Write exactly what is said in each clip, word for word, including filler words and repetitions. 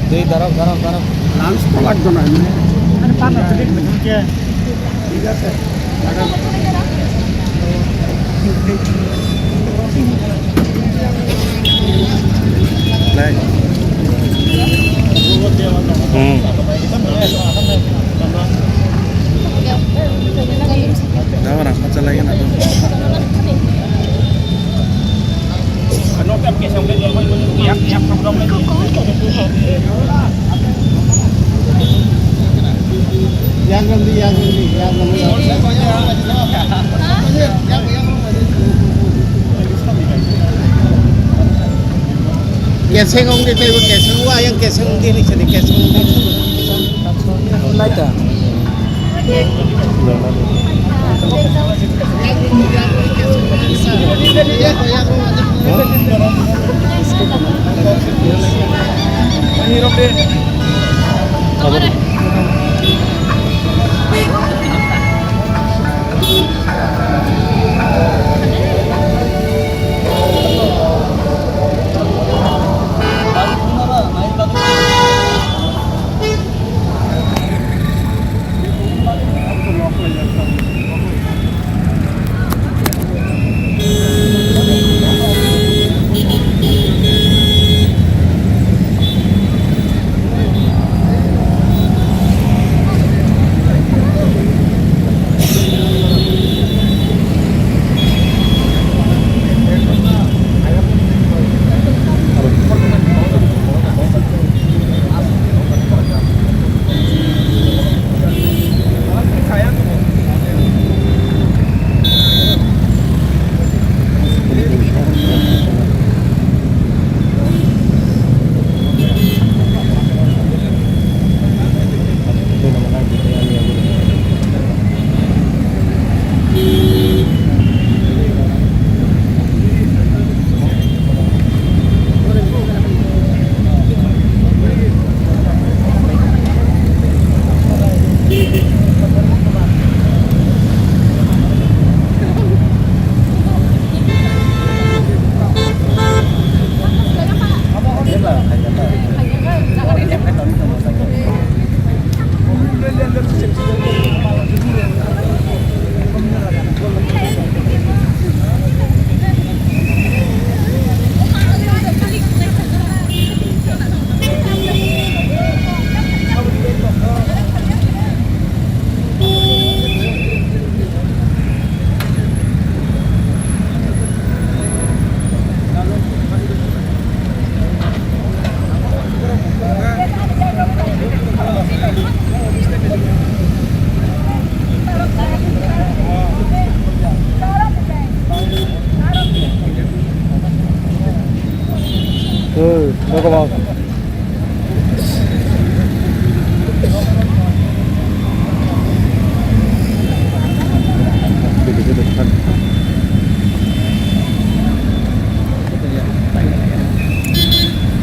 Twi darok, darok, darok. Lunch to lagdo na, emni. Thik ache. Nai. Hmm. Dawa rang pacha lagi na to. Keseng ong di taibo keseng wa yang keseng ong di ni sini keseng ong di. Naita. Hey, look at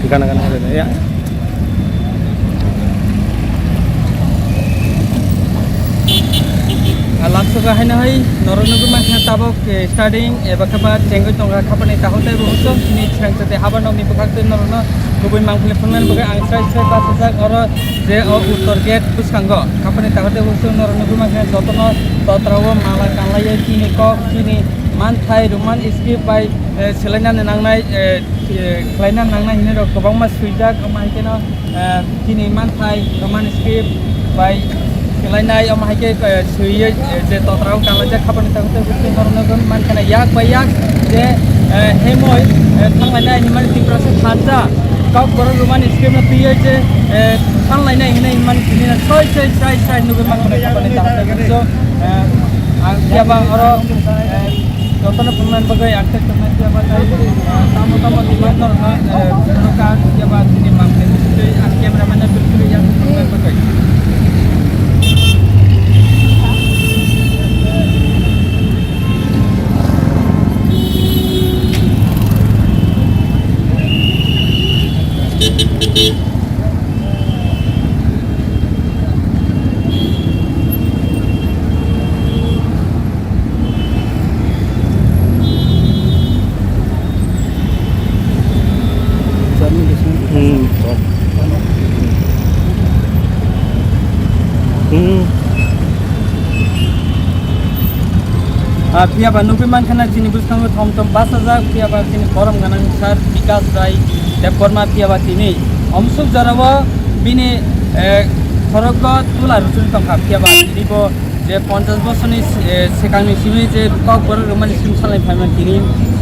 Gana gana ya. Lamsogo haino hai norok nugwi mankha tabok, eh, studying eba khe ba chengwi tongkha khapani takhuk tei bo husong chini chwrangsati habar nokni bwkhak tei norokno kubui mangpili phunuknani bagwi ang srai srai bachajak oro je o uttor gate bwskango khapani takhuk tei bo husong norok nugwi mankha jotono totra o mala kanlaiwi chini kok chini manthai Roman script bai, eh, swlainani nangnai, eh, eh, khlaina nangnai hinwi rok kwbangma swijak, omo hai kheno, eh, chini manthai Roman script bai khlainai, omo hai khe, eh, swiwi, eh, je totra o kanlaijak khapani takhuk tei bwswk norokno mankha na yak bai yak je, eh, hemoi, eh, thanglainai hinmani Tiprasa thansa Kokborok Roman script no twiwi je, eh, thanglainai hinwi hinmani tini no soi soi srai srai nugwi mankha na khapani takhuk tei bwswk, eh, ang phiya ba oro, eh, Jotono phunuknani bagwi ang tei tongnai phiya ba tei, ah, tamo tamo demand norokno, eh, phunukha phiya ba chini mangpili tei ang camera man no phunuknani bagwi. Hmm. Hmm. Ah, phiya ba nugwi mankha na chini bwskango thom thom bachajak, phiya ba chini borom gwnang sir Bikas Rai Debbarma, phiya ba tini omsuk jorao bini, eh, khorokgo tula rwchugwi tongkha, phiya ba tini bo je ponchash bosorni, eh, swkangni simi je kokborok rwmani sim salai phaimani tini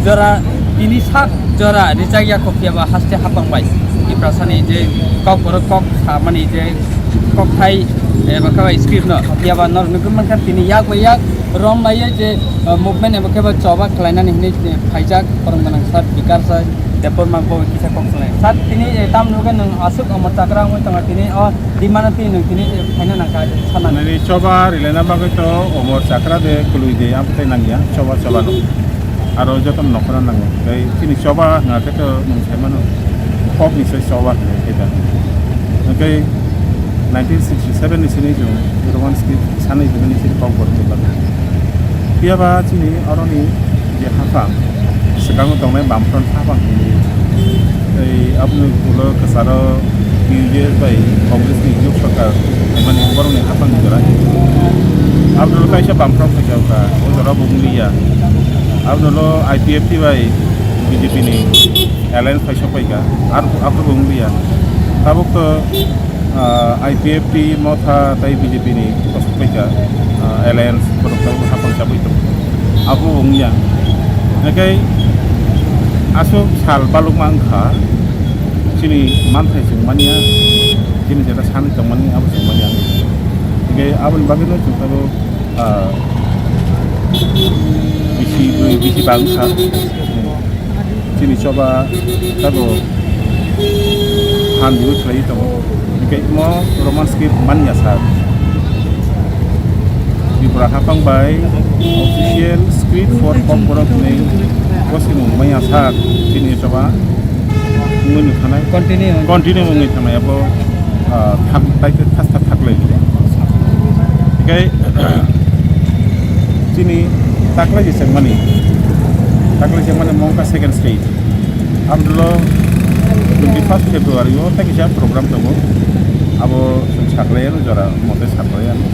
jora, tini sak jora rijak ya kok, phiya ba haste hapang bai Tiprasani je kokborok kok samani je kokthai, eh, eba khe bai script no, phiya ba norok nugwi mankha tini yak bai yak rom bai je, eh, movement eba khe ba choba khlainani hinwi, eh, phaijak borom gwnang sir Bikas Rai Debbarma bo kisa kok salai. Sir, tini, eh, tam nugwi nwng aswk omo chakra wngwi tongo tini o Di mano twi nwng tini phaina nangkha, sana. Nini choba rilaina bagwi to omor chakra de, kwlwi de, abo tei nangya, choba, choba no. Aro joto no nokora nango. Tei chini choba hwnga khe to nwng sai mano, kok ni se choba hwnwi khe da. Hwnkhe nineteen sixty seven ni sini chwng Roman script sanwi hwnwi sini kok borok khe ba. Phiya ba chini oroni je haphang, swkango tongnai Bamfront haphang hinwi, tei aboni ulo kwcharo U D F bai Congress ni youth sorkar, mani borokni haphangni jora. Aboni ulo kaisa Bamfront phaikha wngkha, o jora bo wng liya. Aboni ulo I P F T bai B J P ni alliance phaisok paikha, ar aphuru bo wng liya. Tabuk to ah, I P F T, Motha tei B J P ni kosok paikha, ah, alliance borok tei haphang chabwi tongo. Abo wngya. Hwnkhe aswk sal balukma wngkha, chini manthai chwng manya, chini jeta sanwi tongmani abo chwng manya. Hwnkhe aboni bagwino chwng tabuk, ah, bisi bwrwi bisi ba wngkha. Chini choba tabo han rwi khlaiwi tongo. Hwnkhe imo Roman script manya sa. Tripura haphang bai official script for Kokborok hinwi gosimung manya sa chini choba wngwi thanai. Continue. Continue wngwi thanai abo, ah, thak-, tai thasta thaklai. Hwnkhe chini taklai je chengmani, taklai chengmani mongkha second stage. Abdolo twenty first February o tei kisa program tongo. Abo chwng saklai ano jora mote saklai ano.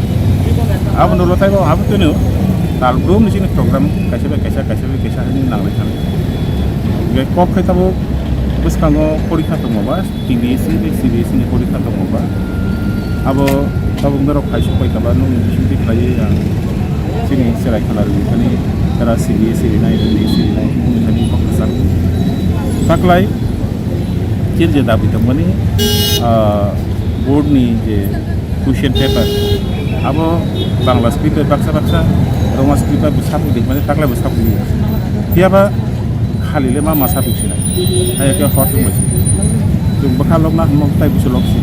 Abdolo tei bo abo tino tal brum ni chini program kaisa bai kaisa, kaisa bai kaisa hwnwi nanglai thani. Hwnkhe kok khe tabuk bwskango porikha tongo ba, T B S E bai C B S E ni porikha tongo ba. Abo tabuk norok khaisok bai kaba nokni bisingtwi khlaiwi ang chini cherai khana rwni thani, tara C B S E rinai, T B S E rinai, wngwi thani kok kwchak. Taklai chini je dabi tongmani, ah, board ni je question paper, abo Bangla script bai baksa baksa, Roman script bai bwsakni dik mani taklai bwsakni. Phiya ba khali le ma masa bwksinai. Hai khe hor thung bai. Chwng bwkha lokna hwnma tai busu lok si.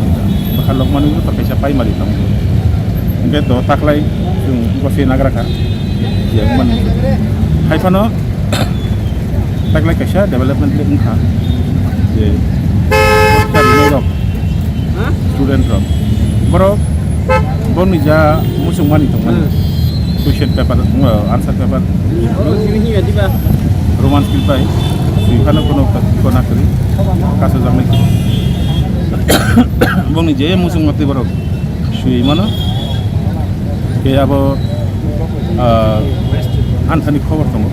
Bwkha lokmani bo to kaisa primary tong. Hwnkhe to taklai chwng bo se nagra kha. Je man. Hai phano taklai kaisa development le wngkha. Je rok, student rok. Borok boni ja muchungmani tongmani. Hmm. Question paper, uh, answer paper. Roman script bai swi phano kono kona kwrwi kasajaknai. Bongni je muchung matwi borok swi mano. Khe abo, ah, anthani khobor tongo.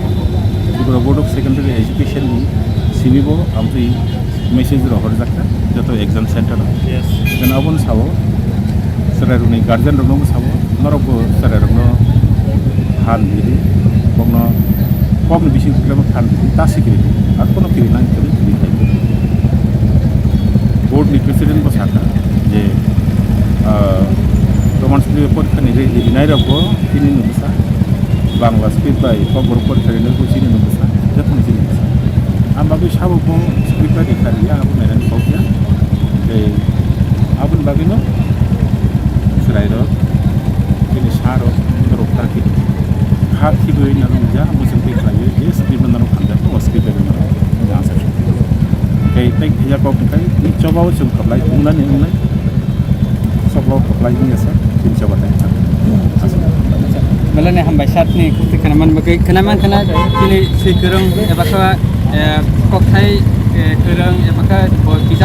Tripura Board of Secondary Education ni simi bo amtwi message rok horjak kha joto exam center o. Yes. Then aboni sao chwrai rokni guardian rokno bo sao, norok bo chwrai rokno han diri, bokno kokni bising tikhlama han diri, ta sikiri, ar kono kiri nang kiri kiri khai. Board ni president bo sakha je, ah, Roman script porikha ni re-, rinai rok bo tini nungsa. Bangla script bai Kokborok porikha rinai bo chini nungsa, joto ni chini nungsa. Ang bagwi sabo bo script bai rikha riya, abo nainani kok ya. Tei aboni bagwi no chwrai rok, chini sa rok, borok ta khe kha thibwi nang ja, muchung twi khlaiwi je script no nang hamjak, o script bai no nang ja sa. Tei, tei khe ya kok kai, ni choba o chwng khablai, wngnani wngnai. Sok lok koplai wngya sa, tin choba tai. Belai ni hambai sir ni khuti khna man bagwi, khna man khna chini swi kwrwng eba kha, eh, kokthai, eh, kwrwng eba kha bo kisa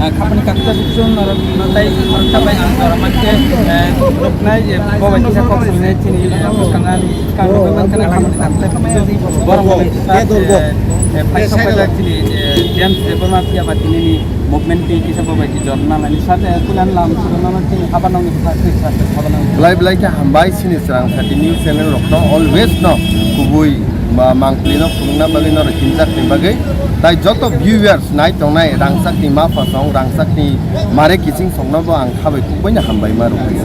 Ah, khapani kakta suksun norok no tai norok tabai ang jora manke, eh, roknai je bobai kisa kok sangnai chini, eh, bwskango. Kang rok bai mankha na khamani tang tai borok bai kisa, eh, eh, phai sok paijak chini, eh, James Debbarma phiya ba tini ni movement twi kisa bobai ki jorna nani sate kulan lam sugurna chini haba nangni kisa kisa haba nangni. Belai belai khe hambai chini Chwrangsati news channel rokno always no kubui ma mangpili no phunukna bagwi norok hinjak ni bagwi tai joto viewers nai tongnai rangchak ni ma phasong rangchak ni mare kiching songno bo ang khabai kubui no hambai ma rwkha.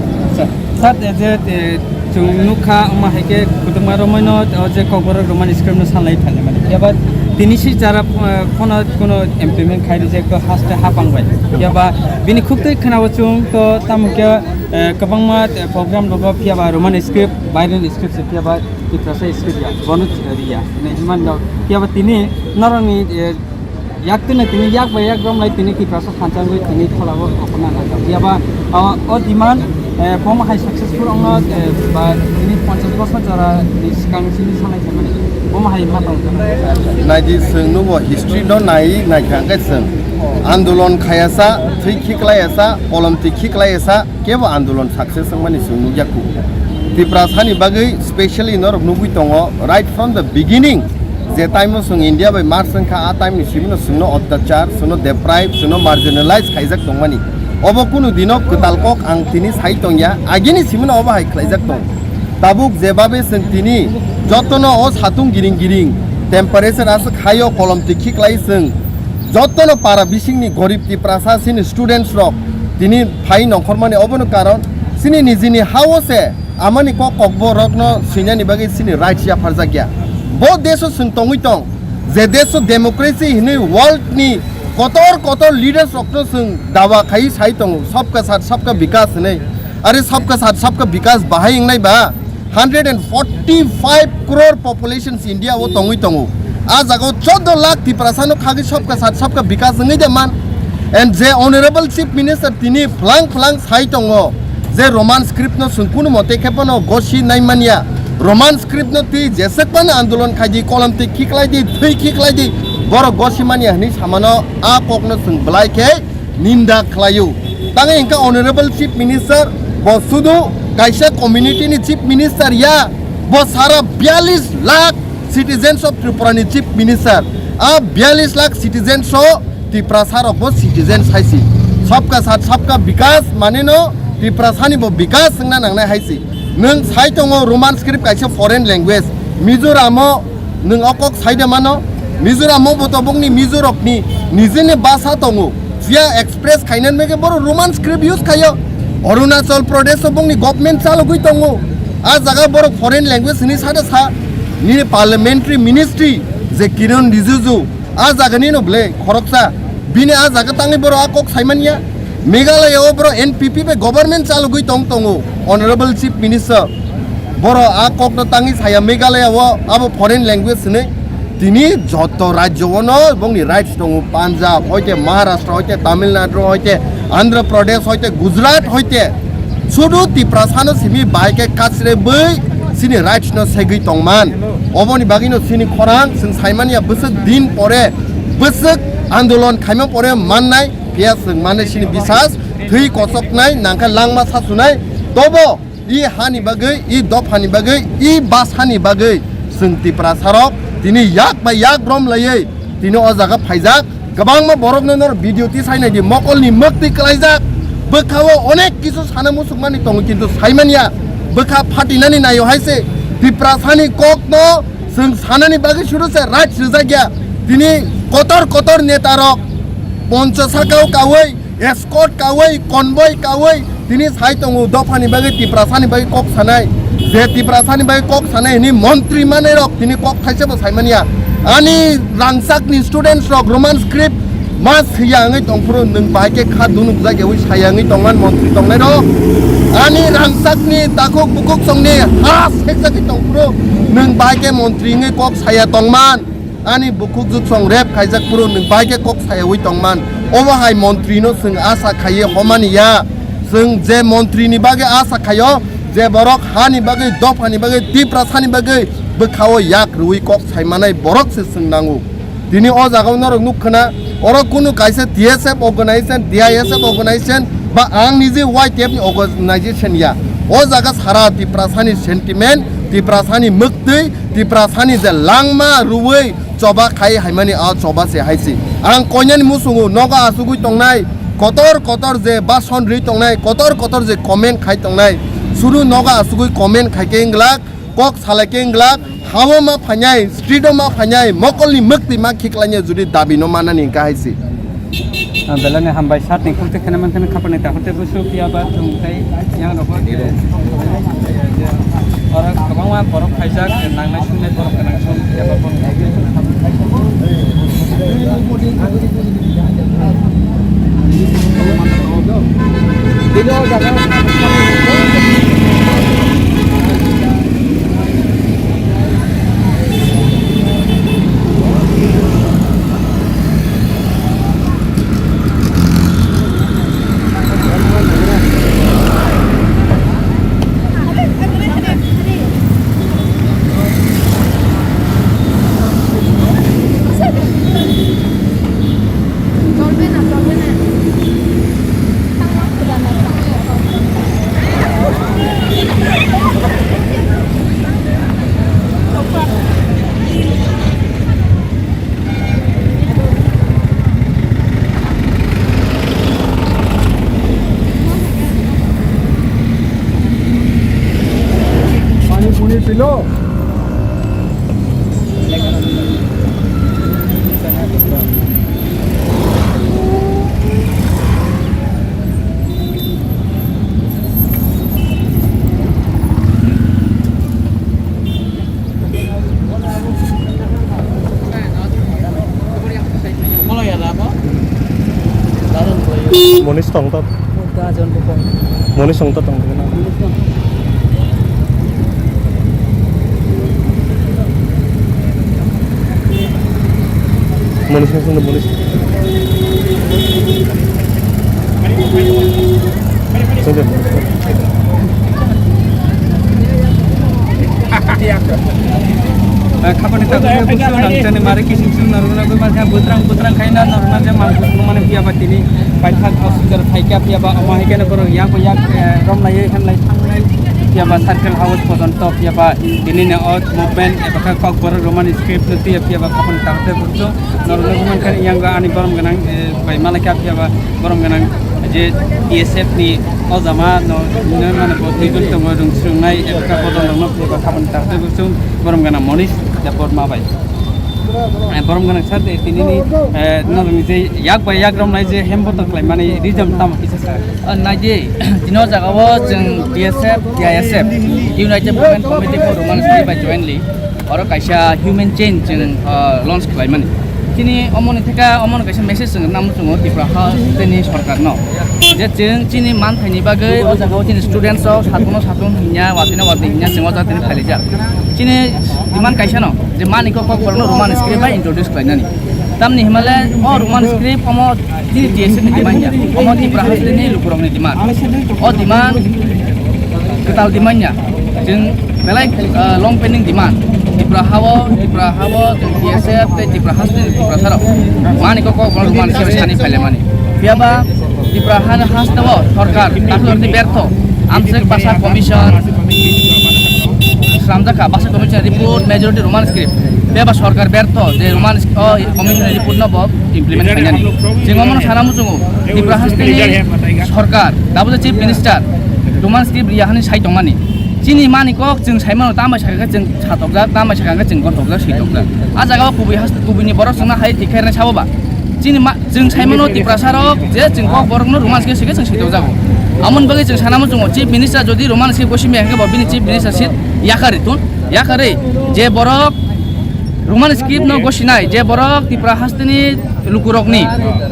Sir, eh, je, eh, chwng nukha, omo hai khe kwdwkma romwi no, o je Kokborok Roman script no salai phaimani. Phiya ba tini si jara, eh, phano kuno implement khai rijak to haste hapang bai. Phiya ba bini khuk twi khwnao chwng to tamo khe, eh, kwbangma, eh, program rogo phiya ba Roman script, Byron script se phiya ba Tiprasa script ya. Bono, eh, riya. Ne himan no. Phiya ba tini norokni, eh, Yak tini tini yak bai yak romlai tini Tiprasa phanchangwi tini tholao okhorna nangkha. Phiya ba, o, o demand, eh, bomo hai successful ongno, eh, ba tini ponchash bosor jora ni swkang sini sanai khaimani. Bomo hai ma tong. Naidi chwng nubo history no nai naikha hwnkhe chwng andolon khayasa, thwi khiklaiyasa, kolom twi khiklaiyasa, kebo andolon success wngmani chwng nukya khu. Tiprasani bagwi specially norok nugwi tongo right from the beginning, je time o chwng India bai merge wngkha, a time ni simi no chwngno otyachar, chwngno deprive, chwngno marginalize khaijak tongmani. Obo kunu dino kwtal kok ang tini sai tongya, agini simi no obo hai khlaijak tong. Tabuk jebabe chwng tini jotono o satung giring giring temperature aswk haio kolom twi khiklai chwng jotono para bisingni gorib Tiprasa chini students rok tini phai nongkhormani obono karon chini nijini hao se amani kok kokborokno swinani bagwi chini rights yapharjakya. Bo deso chwng tongwi tong, je deso democracy hinwi world ni kotor kotor leaders rokno chwng dawa khai sai tongo, sabka sath sabka vikas hinwi. Are sabka sath sabka vikas bahai wngnai ba? Hundred and forty five crore populations India o tongwi tongo. A jaga o chordo lakh Tiprasa no khagwi sabka sath sabka vikas wngwi de man. And je Honorable Chief Minister tini phlang phlang sai tongo je Roman script no chwng kunu mote khe phano gosi nai manya. Roman script no twi jeswk mani andolon khai di, kolom twi khiklai di, thwi khiklai di, borok gosi manya hinwi samano a kok no chwng belai khe ninda khlaio. Tangwi hwnkha Honorable Chief Minister bo sudu kaisa community ni Chief Minister ya, bo sara biyalish lakh citizens of Tripura ni Chief Minister. A biyalish lakh citizens o Tiprasa rok bo citizens hai si. Sabka sath sabka vikas mane no Tiprasa ni bo vikas wngna nangnai hai si. Nwng sai tongo Roman script kaisa foreign language. Mizoram o nwng o kok sai de mano. Mizoram o bo to bongni Mizo rokni nijini basa tongo. Phiya express khainani bagwi borok Roman script use khaio. Arunachal Pradesh o bongni government chalogwi tongo. A jaga borok foreign language hinwi sada sa. Nini parliamentary ministry je Kiren Rijiju, a jagani no ble khoroksa. Bini a jaga tangwi borok a kok saimanya. Meghalaya o borok N P P bai government chalogwi tong tongo. Honorable Chief Minister, borok a kokno tangwi saya Meghalaya o abo foreign language hinwi. Tini joto rajyo o no bongni rights tongo, Punjab hoite, Maharashtra hoite, Tamil Nadu hoite, Andhra Pradesh hoite, Gujarat hoite. Sudu Tiprasa no simi bai khe kachre bwi chini rights no segwi tongman. Oboni bagwi no chini khorang chwng saimanya bwswk din pore, bwswk andolon khaima pore mannai, phiya chwng mane chini bisas thwi kochoknai, nangkha langma sasunai, tobo I hani bagwi, i dophani bagwi, i basani bagwi chwng Tiprasarok tini yak bai yak rom laiwi tini o jaga phaijak. Kwbangma borokno norok video tisai naidi, mokolni mwktwi kwlaijak. Bwkhao onek kisu sana muchukmani tongo, kintu saimanya bwkha phatinani naio hai se. Tiprasani kokno chwng sanani bagwi suru se right swijak ya. Tini kotor kotor netarok poncho sakao kaui, escort kaui, convoy kaui, Tini sai tongo dophani bagwi Tiprasani bagwi kok sanai. Je Tiprasani bagwi kok sanai hini montri manai rok tini kok thaisa bo sai manya. Ani rangchakni students rok Roman script ma swiya wngwi tongphuru nwng bahai khe kha dunuk jak yawi saya wngwi tongman montri tongnai rok. Ani rangchakni takhuk bukhuk songni ha sekjagwi tongphuru nwng bahai khe montri wngwi kok saya tongman. Ani bukhuk jutsong rep khaijak phuru nwng bahai khe kok sayawi tongman. Obo hai montri no chwng asa khaiwi homani ya. Chwng je montri ni bagwi asa khaio, je borok hani bagwi, dophani bagwi, Tiprasani bagwi bwkhao yak rwui kok saimanai borok se chwng nango. Tini o jaga o norok nuk khna, oro kunu kaisa T S F organization, T I S F organization ba ang niji Y T F ni organization ya. O jaga sara Tiprasani sentiment, Tiprasani mwktwi, Tiprasani je langma rwui choba khai haimani a choba se hai si. Ang koinani musungo nogo asugui tongnai, kotor kotor je bason rwi tongnai, kotor kotor je comment khai tongnai, suru nogo asugui comment khai khe wng glak, kok salai khe wng glak, hao ma phainai, street o ma phainai, mokolni mwktwi ma khiklainai judi dabi no manani hwnkha hai si. Ah, belai ni hambai sir ni kung twi kheno mankhe khapang ni takhuk tei busu phiya ba chwng tei yang rok bo oro kwbangma borok phaijak, nangnai sungnai borok gwnang song phiya ba borok. Pani puni pilo. Monis tong ta. Monis tong ta tong ta. Monis, monis, monis. Khapani takhuk tei busu nangchani mari kising sung narwkna bagwi mankha, butrang butrang khaina narwkna je mankha, mane phiya ba tini paithak hospital thaikha, phiya ba omo hai kheno borok yak yak, eh, romlaiwi hamlai thangnai, phiya ba circle house pojonto, phiya ba tini ni o movement eba kha kokborok Roman script no twiya, phiya ba khapang takhuk tei busu norok nugwi mankha, yang ani borom gwnang, eh, bai malai kha, phiya ba borom gwnang je T S F ni o jama no, no, mane bo twi tongo, rwng swrwngnai eba kha bodol rok no, phiya ba khapang takhuk tei busu borom gwnang Monis Debbarma bai. Eh, borom gwnang sir, eh, tini ni, eh, norok ni je yak bai yak romnai je hem bodol khlaimani reason tamo kisa sir? Ah, naidi, tini o jaga o chwng B S F, B I S F, United Women Committee for Women's Day by jointly oro kaisa human chain chwng, ah, launch khlaimani. Chini omoni theka, omono kaisa message chwng nam chwngo Tripura ha chini sorkar no. Je chwng chini manthai ni bagwi o jaga o chini students rok satno satno hinya, watino wati hinya chwng o jaga tini phailijak. Chini demand kaisa no, je mani kok kok borok no Roman script bai introduce khlainani. Tamni himale o Roman script omo T S F ni demand ya, omo Tripura haste ni lukurok ni demand. O demand kwtal demand ya. Chwng belai, ah, long pending demand. Tripura hao, Tripura hao, chwng T S F tei Tripura haste ni Tripura sarok. Mani kok kok borok mani sebe sani phaile mani. Phiya ba Tripura ha haste o sorkar takhuk tei bertho. Amsek basa commission slamjakha, basa commission report majority Roman script. Phiya ba sorkar bertho je Roman script o commission report no bo implement khainani. Chwng omono sana muchungo, Tripura haste ni sorkar, double chief minister, Roman script riya hani sai tongmani. Chini mani kok chwng saimano, tamo bai sakha chwng satokjak, tamo bai sakha chwng gotokjak, sitokjak. A jaga o kubui haste, kubui ni borok chwngno hai tikhairnai sabo ba. Chini ma, chwng saimano Tiprasa rok je chwng kok borok no Roman script sike chwng sitokjago. Amoni bagwi chwng sana muchungo, Chief Minister jodi Roman script gosi maya hwnkhe bo bini Chief Minister seat yakarwi thun, yakarwi je borok Roman script no gosinai, je borok Tripura hasteni lukurokni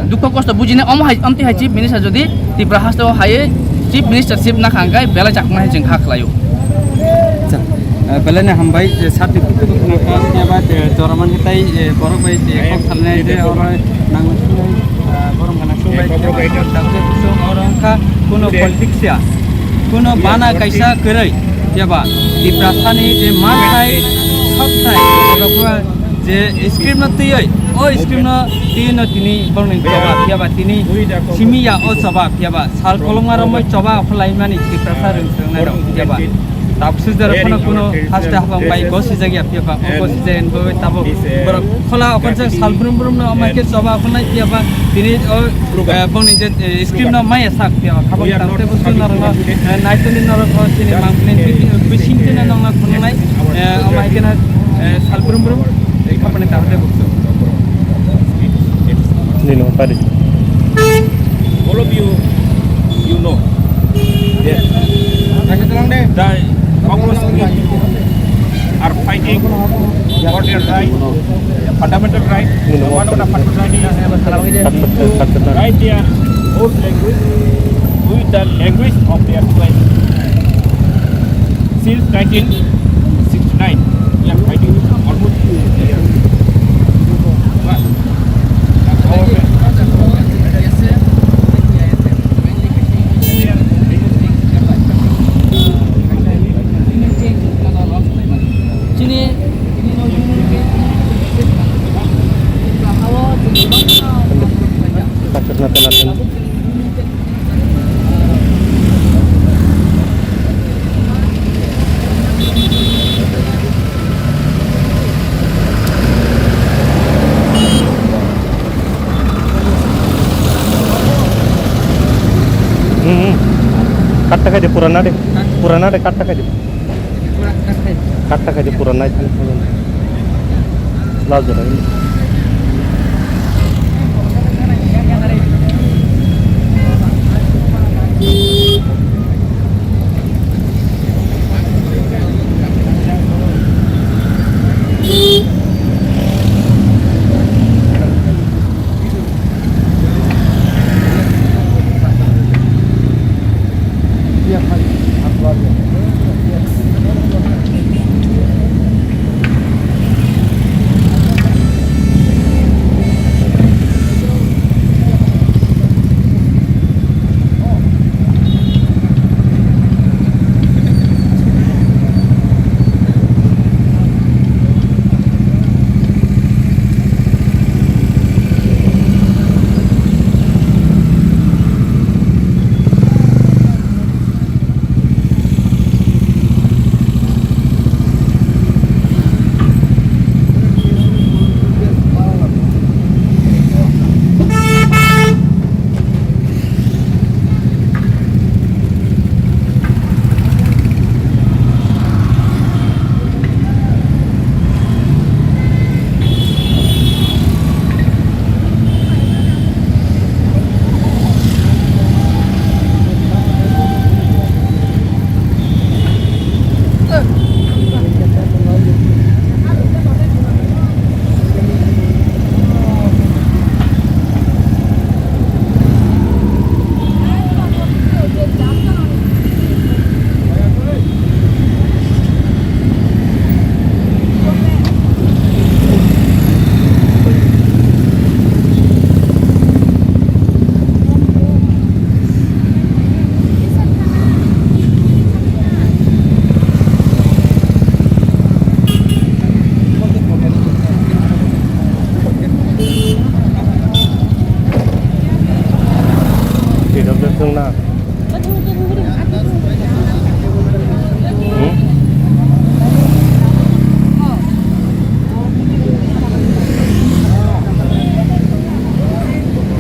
dukho kosto bujinai, omo hai, omtwi hai Chief Minister jodi Tripura hasteo hai Chief Ministership nakha hwnkhe belai chakmani hai chwng kha khlaio. Acha, eh, belai no hambai, je sati kutu kutu no kha, phiya ba, eh, joraman hitai, eh, borok bai, eh, kok salnai je oro nang, eh, borok gana sung bai, eh, phiya ba, tabuk kusung oro wngkha kuno politics ya, kuno bana kaisa kwrwi, phiya ba, Tiprasani je manthai, sokthai, borok je script no twiwi, o script no twiwi no tini borokni choba, phiya ba, tini simi ya o choba, phiya ba, sal kolokma romwi choba phwlaimani Tiprasa rwng swrwngnairok, phiya ba. Tabuk swijak rok phano kuno haste habang bai gosijak ya phiya ba, o gosijak ni bagwi tabuk borok khola okon jak sal brum brum no amai khe choba phunai phiya ba tini o, eh, bongni je, eh, script no maya sak phiya ba khabang tang tei busu norok no, eh, naitoni norok o chini mangpili bising tino nongna khunungnai, eh, amai khe na, eh, sal brum brum, eh, khapani tang tei busu. Nino pari. All of you, you know that the Congress people are fighting for their right, fundamental right. One of the fundamental right is to write their own language with the language of their choice. Since nineteen sixty-nine, we are fighting almost two years. But our government, Hmm, hmm. Cut khai de, purana de. Purana de, cut khai de. Cut khai de, purana. Last jora. Tidak ada. Hmm?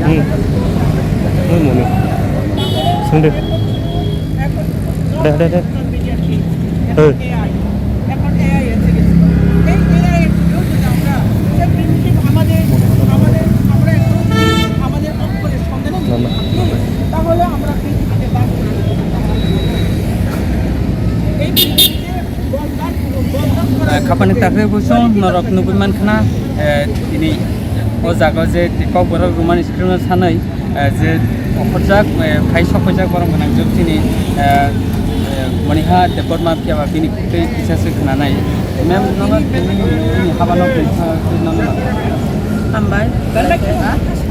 Hmm. Oi, moni. Sung de. De, de, de. Hey. না, না। তাহলে আমরা পৃথিবীতে বাস করি। Ani takhuk buchung norok nugwi mankha na, eh, tini o jaga o je Kokborok Roman script no sanwi, eh, je okhorjak, eh, phai sokphaijak borok gwnang jwk chini, eh, eh, Maniha Debbarma phiya ba bini tei kisa se khwnanai. Ma'am, nono tini, tini haba no twi, twi nono. Hambai.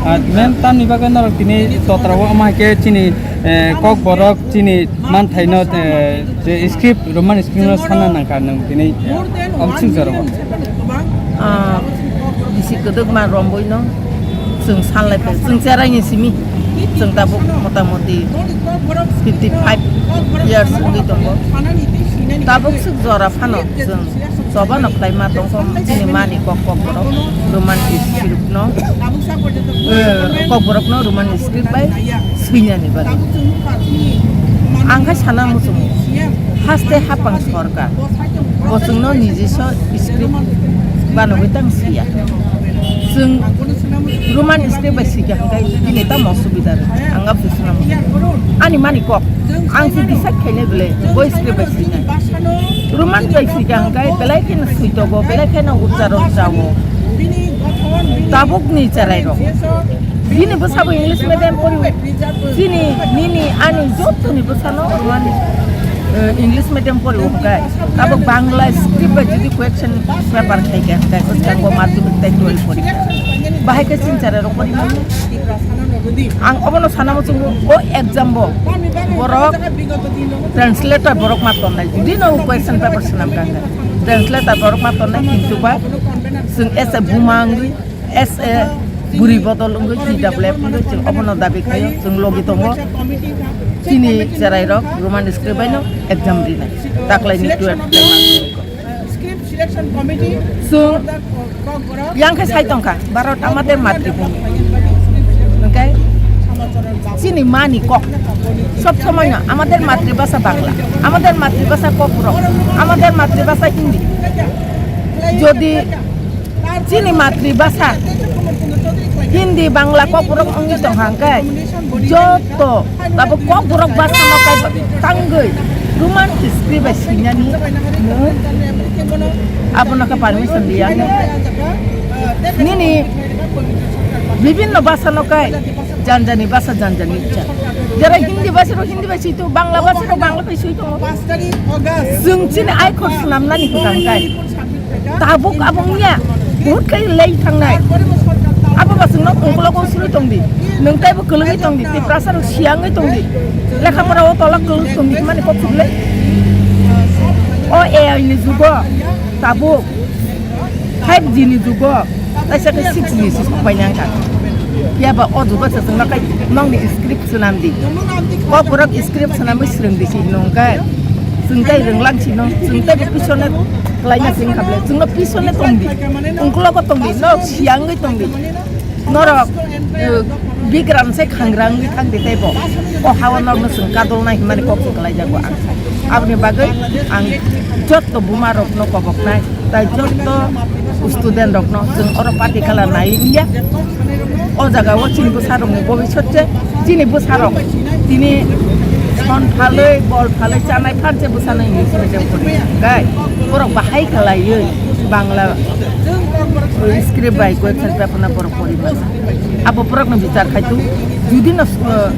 Ah, ma'am, tamni bagwi norok tini totra o ama hai khe chini, eh, Kokborok chini manthai no, eh, je script, Roman script no sana nangkha nwng tini, eh, omsing jora o. Ah, bisi kwdwkma romwi no chwng sanlai phai, chwng cherai ni simi, chwng tabuk motamoti fifty five years wngwi tongo. Tabuk swk jora phano chwng choba no khlai ma tongkha, chini mani kok, Kokborok Roman script no, eh, Kokborok no Roman script bai swinani bagwi. Ang khe sana muchungo, haste hapang sorkar bo chwngno nijiswa script banogwi tang siya. Chwng Roman script bai swikha hwnkhe bini tamo subida rw ang abo se swnam. Ani mani kok, ang se decide khainai bwle bo script bai swinai. Roman bai swikha hwnkhe belai kheno switogo, belai kheno uchcharon chawo. Tabukni cherairok. Bini bwsabo English medium poriwi. Chini, nini, ani jottoni bwsano Roman, eh, English medium poriwi hwnkhe. Tabuk Bangla script bai jodi question paper khaikha hwnkhe, bwskango madhyamik tei twelve porikha. Bahai khe chini cherairok poriwi mano. Ang obono sana muchungo, o exam bo borok translator borok ma tonnai. Jodi no question paper swnam kha hwnkhe, translator borok ma tonnai, kintu ba chwng as a buma wngwi, as a bwrwi bodol wngwi, T W F wngwi chwng obono dabi khaio, chwng logi tongo. Chini cherairok Roman script bai no exam rinai. Taklaini twelve. Chwng yang khe sai tongkha, Bharat amader matribhumi. Hwnkhe chini mani kok. Sob somoino amader matribhasha Bangla, amader matribhasha Kokborok, amader matribhasha Hindi. Jodi chini matribhasha Hindi, Bangla, Kokborok wngwi tongkha hwnkhe, joto tabuk Kokborok bwsano kai tangwi Roman script bai swinani mung abono khe permission liya. Nini bibhinno bwsano kai janjani bwsa janjani cha. Jara Hindi bwsarok Hindi bai swito, Bangla bwsarok Bangla bai swito. Chwng chini aikhor swnamnani hwnkha hwnkhe. Tabuk abo wngya, buhut khe lei thangnai. Abo ba chwngno ungkologo suri tongdi. Nwng teibo kwlwngwi tongdi, Tiprasa rok siyangwi tongdi. Lekha pora o tola kwlwng tongdi hwnmani kok suklai. O A I ni jugo tabuk five G ni jugo, taisa khe six G si sokpai nangkha. Phiya ba o jugo se chwngno kai nongni script swnamdi. Kokborok script swnamwi swrwngdi si hino hwnkhe. Chwng tei rwnglang sino, chwng tei bo pisone klaina sing kha ble. Chwngno pisone tongdi, ungkologo tongdi, norok siyangwi tongdi. Norok, eh, bigram se khangrangwi thangdi tei bo. O hao norokno chwng kadolnai hwnmani kok se klaijago ang. Aboni bagwi ang jotto buma rokno koboknai. Tai jotto student rokno chwng oro party kala nai wngya. O jaga o chini bwsa rokni bobisot se chini bwsa rok tini son phalwi bol phalwi chanai phan se bwsano English medium pori. Kai borok bahai khalaiwi Bangla script bai question paper no borok pori mano. Abo borokno bichar khai tu, judi no, eh,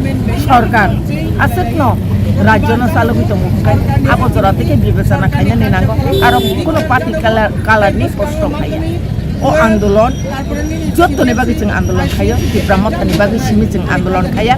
sorkar aswkno rajyo no chalogwi tongo hwnkhe abo jora tei khe bibechana khainani nango. Aro kuno party color, color ni kosto khaiya. O andolon jottoni bagwi chwng andolon khaio, Tipra Mothani bagwi simi chwng andolon khaiya,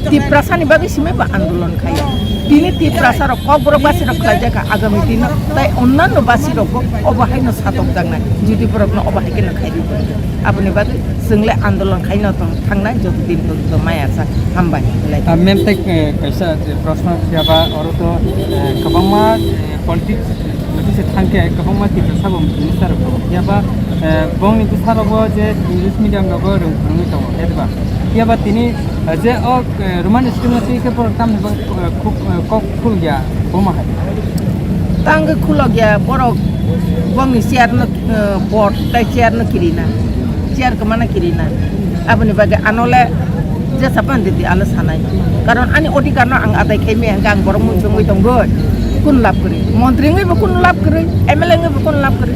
Tiprasani bagwi simi bo andolon khaio. Tini Tiprasa rok Kokborok basi rok khlaijak kha agami dino, tai onnanno basi rokbo obo haino satokjaknai, judi borokno obo hai kheno khairwi tongo. Aboni bagwi chwngle andolon khaino tong thangnai joto din porjonto maya sa. Hambai. Ah, ma'am, tei, eh, kaisa je proshno phiya ba oro to, eh, kwbangma, eh, politics, politics thang khe kwbangma Tiprasa bo minister rok tongo. Phiya ba, eh, bongni bwsa rogo je English medium rogo rwng phwrwngwi tongo, hede ba? Phiya ba tini, eh, je o, eh, Roman script no twi khe borok tamni bagwi, eh, khuk, eh, kok khulya, boma hai? Tangwi khulokya borok bongni chair no, eh, board tai chair no kirina, chair kwmana kirina. Aboni bagwi ano le jesa phan didi ano sanai. Karon ani odhikar no ang adai khai maya hwnkhe ang borok muchungwi tongwi kun lab kwrwi. Montri wngwi bo kun lab kwrwi, M L A wngwi bo kun lab kwrwi.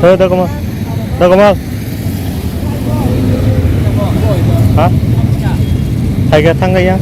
Hei, da koma. Da koma. Ha? Hai ga thang ga ya.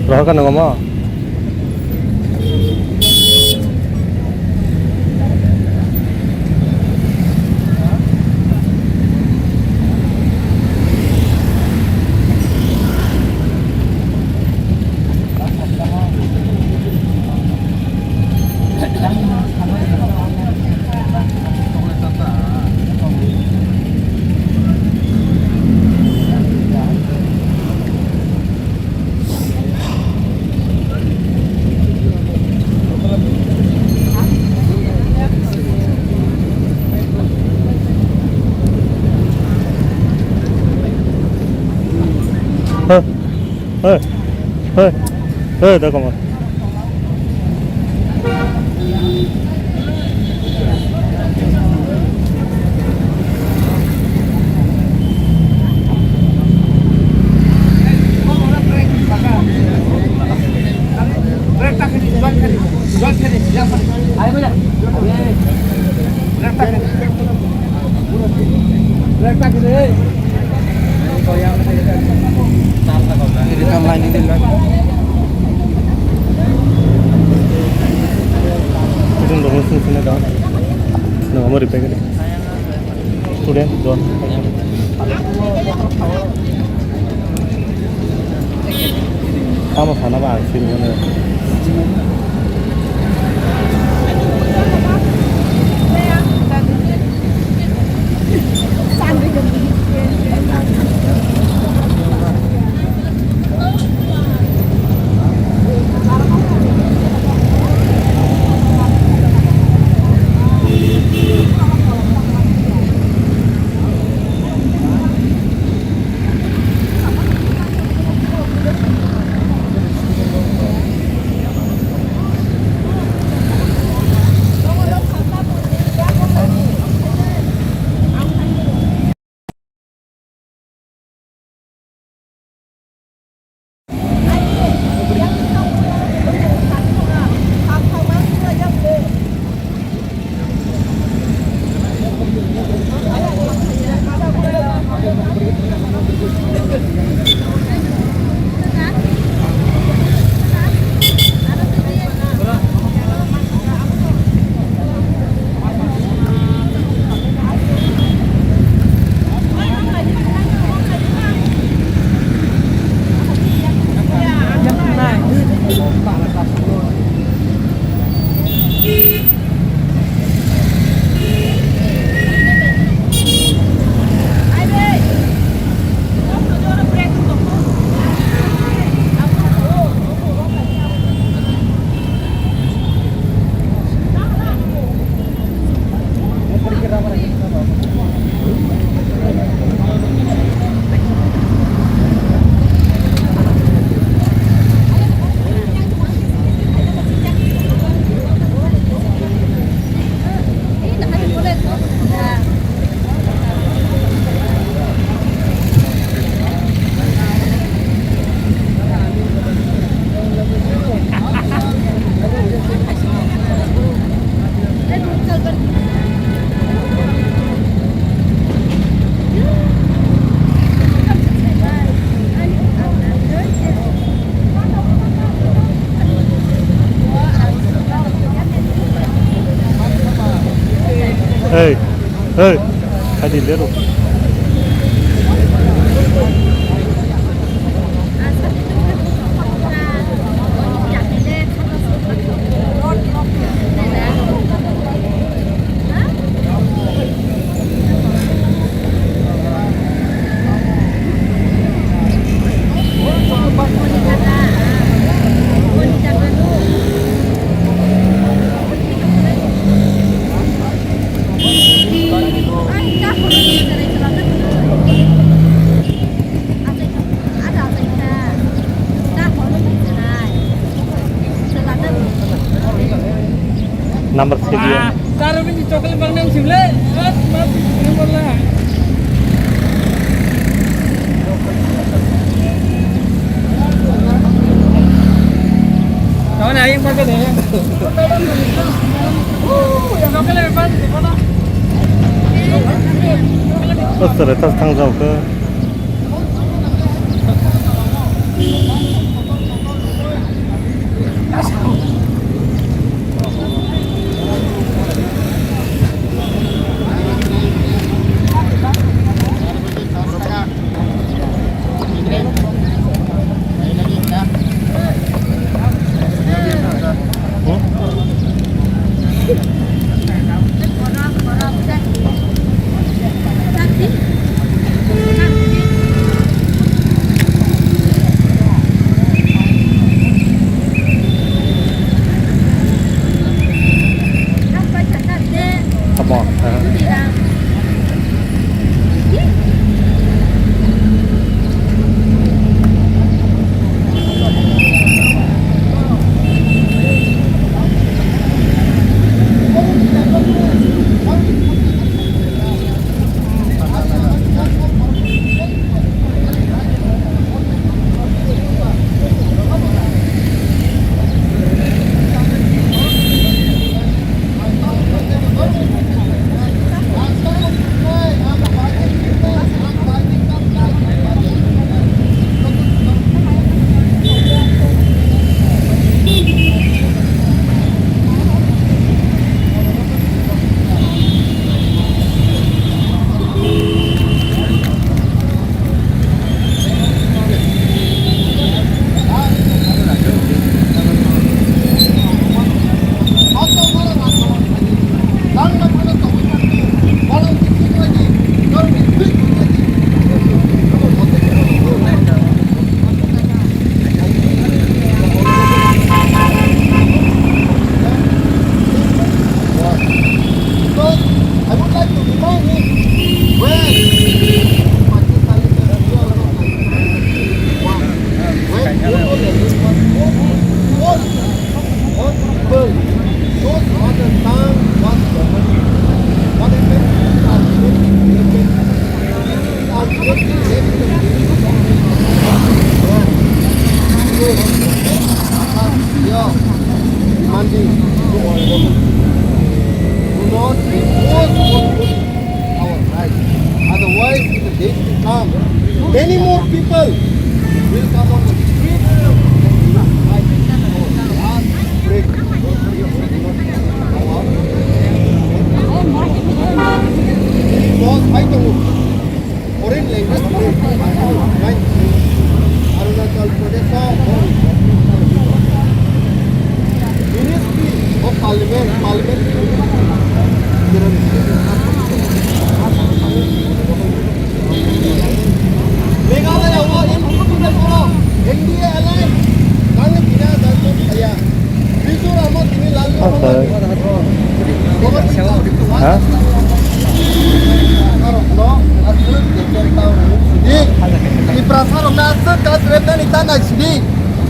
Rohor ka nongo mo? Hey, hey, hey, hey, da koma. Student dormo sung sung da. No, amo repair kare. Student don. Tamo sana ba ang sini mana. Hey, hey, hadi lero. Number three dia. Taro bini chocolate bang nang simle. Mat, mat, simle bolla. Kawan ayang pakai deh. Chocolate bang, di mana? Oh, sir, tas tang jauh ke. Come on. Demanding to all women. Do not impose on women our rights. Otherwise, in the days to come, many more people will come on the street and will fight for our last breath. Because I don't know. Foreign language, Arunachal Pradesh, Ministry of Parliament, Parliament, Meghalaya o N D A alliance, nang ni bina dan saya. Ha? Tiprasa rok na aswk ta srepnani ta nai sidi.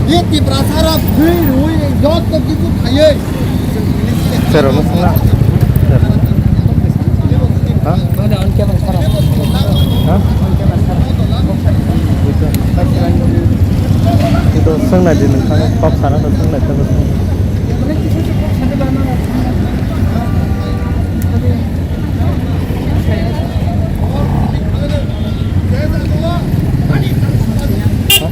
Ye Tiprasa rok thwi rwi joto kichu khaiwi. Sir, ano sung na. Sir. Ha? Ha? Ito, sung na din, kami pop sana to sung na, ito, sung. Ha?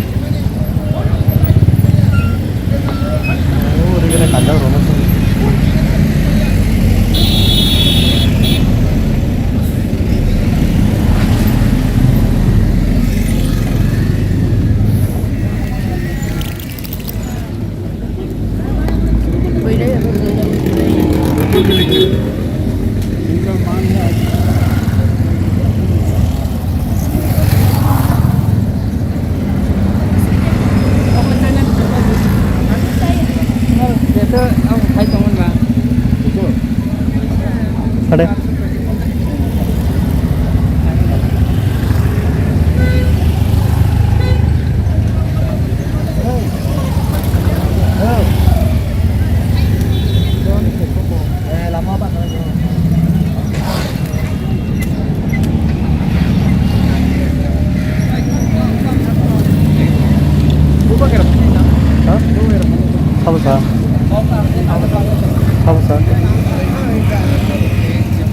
Ade. Chief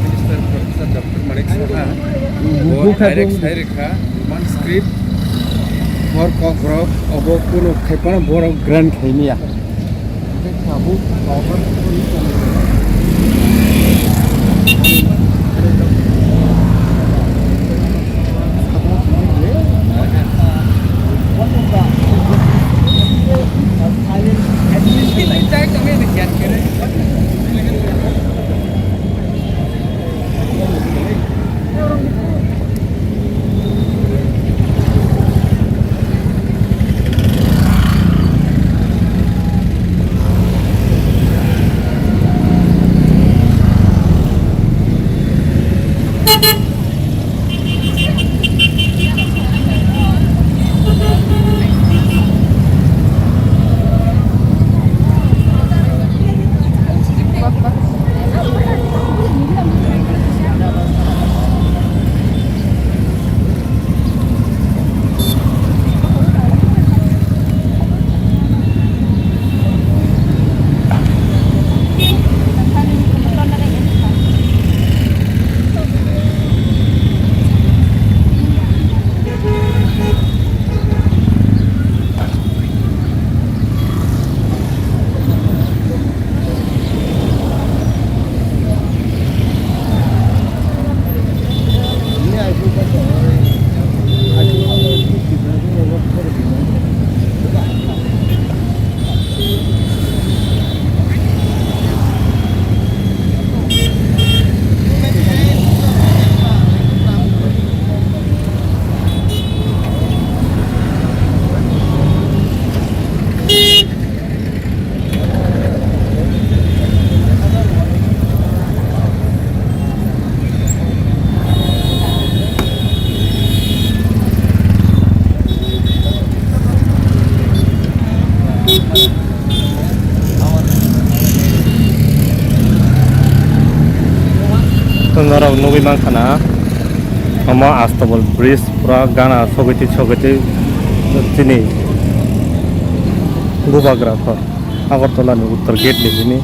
Minister Professor Doctor Manik Saha, bo direct sai rikha Roman script, hor Kokborok, obo kunu khaipano borok grant khaimya. Norok nugwi mankha na, omo Astabal bridge pura gana sogwi twi sogwi twi chini bubagra kho. Agartala ni uttor gate ni simi.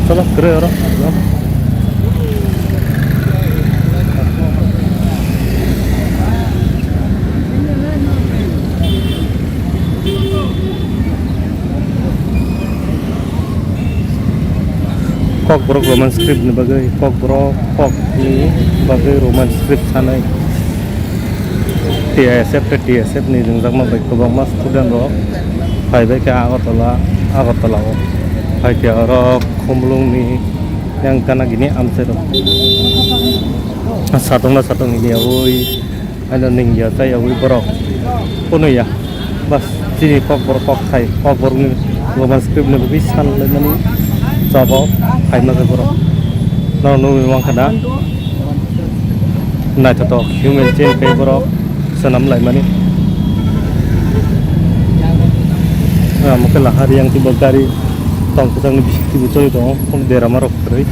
Chalo, kre oro. Kokborok Roman script ni bagwi, Kokborok kok ni bagwi Roman script sanai. T I S F tei T S F ni rwngjakma bai kwbangma student rok phai bai khe Agartala, Agartala o phai khe oro Khumulwng ni yang gana gini amchai rok satong na satong ni yaui. Ano ningya chayagwi borok phunukya. Bas, chini kokborok kokthai, kokborokni Roman script ni bagwi san laimani jabao khaima khe borok. Norok nugwi mankha da? Naithothok human chain khe borok swnam laimani. Amo khe lahari yang tibo gari tong kwchangni bising tibo choli tongo, derama rok kwrwi.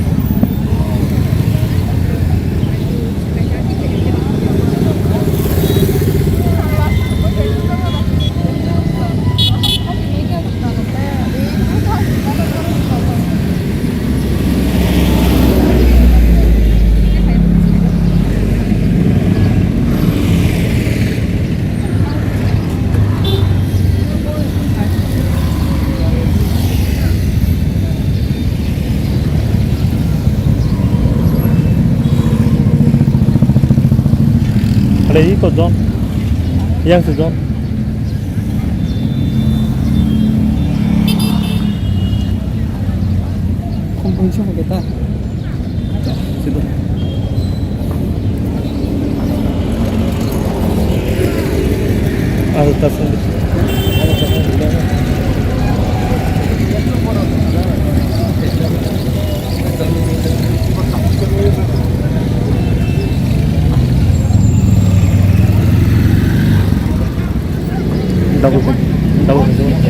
Ada iko John, yang si John. Kompon siapa kita? Situ. Ada tas yang di situ. Double, double.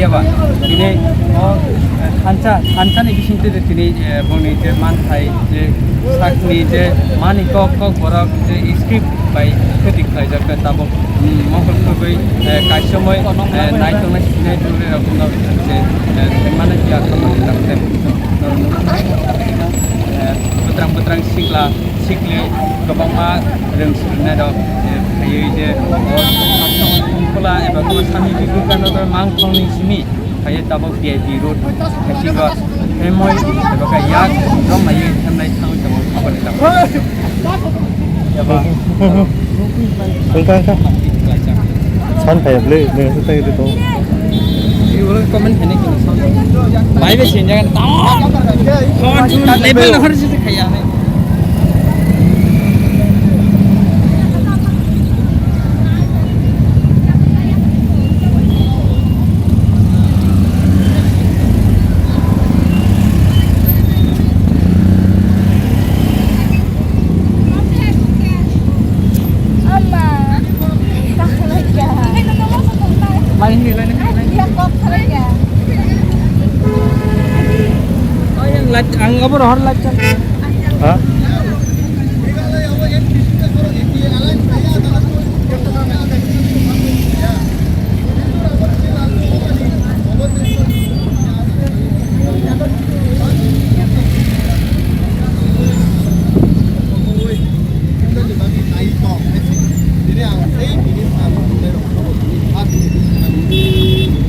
Eba, tini o, eh, thansa, thansani bisingtwi de tini, eh, boni je manthai, je sakni je mani kok, kok borok je script bai khetik khlaijak khe tabuk, mm, mokol khogwi, eh, kaisomoi, eh, naitongnai sinai tongnairok wngkha je, eh, thengmani phiya khamani lamkhe, eh, bwtrang bwtrang sikla sikli kwbangma rwng swrwngnairok, eh, phaiwi je o Khula eba Khula Swami Vivekananda mangthongni simi. Kaya tabok V I P road, kaisingo hemoi, eba kaya yak, rom mai, hemnai thangwi tabok, aboni tabok. Eba, Wngkha, wngkha. Sound kaya bwle, nang se tagi to. Iwala comment hene kini sound. Bai be sin jagan. Sound, sound, level na har se kaya. Lain ni, lain ni, lain ni. Oh, yang live, ang abo rohor live channel. Ha?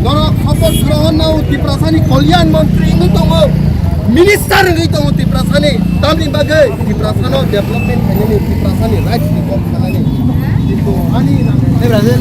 Norok khobor grohon nao Tiprasani Kalyan Montri wngwi tongo, Minister wngwi tongo Tiprasani, tamni bagwi Tiprasano development khainani, Tiprasani rights ni kok sanani. Kintu ani Brazil.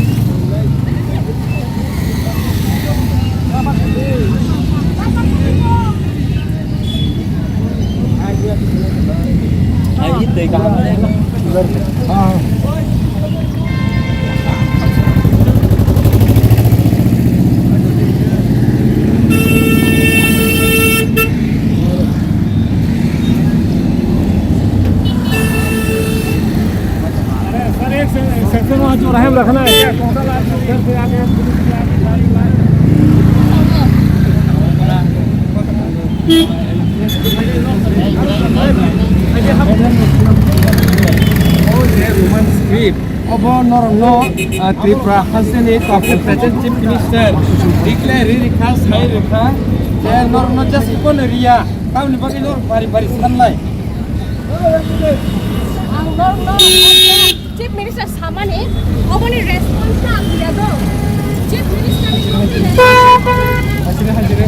अरे सर, एक से-, सेक्शन वहाँ चौराहे में रखना है क्या? कौन सा लाल सेक्शन से आगे पुलिस की आगे गाड़ी लाए? Oh, yeah, Roman script. Obo norokno, ah, Tripura hasteni Kapu Present Chief Minister declare ri rikha, sai rikha. Je norokno just kono riya. Tamni bagwi norok bari bari sanlai. Ang norokno Chief Minister samani, oboni response ta ang ya do. Chief Minister ni Hajire, hajire.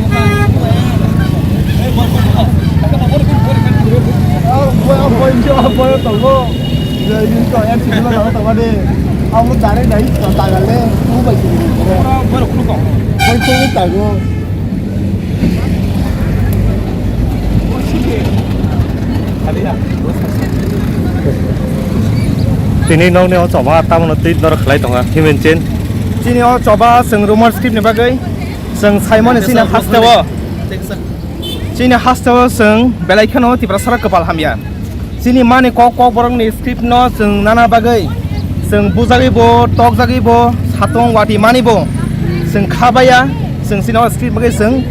Tini nokni o choba tamno twi norok khlai tongo, himen chen. Chini o choba chwng Roman script ni bagwi chwng saimani chini hasteo. Chini hasteo chwng belai kheno Tiprasarok kwpal hamya. Chini mani kok, kok borokni script no chwng nana bagwi chwng bujagwi bo, tokjagwi bo, satong wati mani bo chwng kha baya, chwng chini o script bagwi chwng,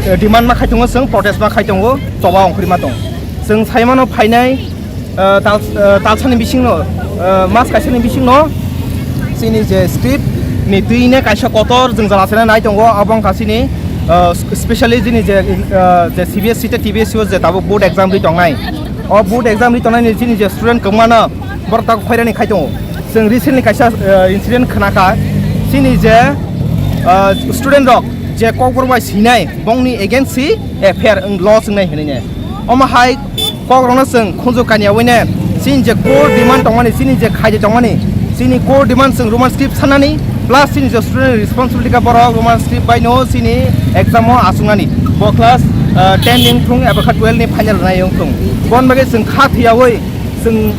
eh, demand ma khai tongo, chwng protest ma khai tongo, choba ongkhorwi ma tong. Chwng saimano phainai, eh, tal-, eh, talsani bisingno, eh, mas kaisani bisingno chini je script ni twi ne kaisa kotor jwngjal achana nai tongo, abo wngkha chini, eh, specially chini je, eh, je C B S E tei T B S E o je tabuk board exam ri tongnai. O board exam ri tongnai ni chini je student kwbangma no borok tak khoirani khai tongo. Chwng recently kaisa, eh, incident khna kha, chini je, eh, student rok je kokborok bai sinai bongni against si F I R wng-, lodge wngnai hinwi ne. Omo hai kokrokno chwng khunju kaniyaui ne chini je core demand tongmani, chini je khaidi tongmani, chini core demand chwng Roman script sanani, plus chini je student responsibility kha borok Roman script bai no chini exam o achuknani. Bo class, ah, ten ni wngthung eba kha twelve ni final rwnai wngthung. Bon bagwi chwng kha thiyaui chwng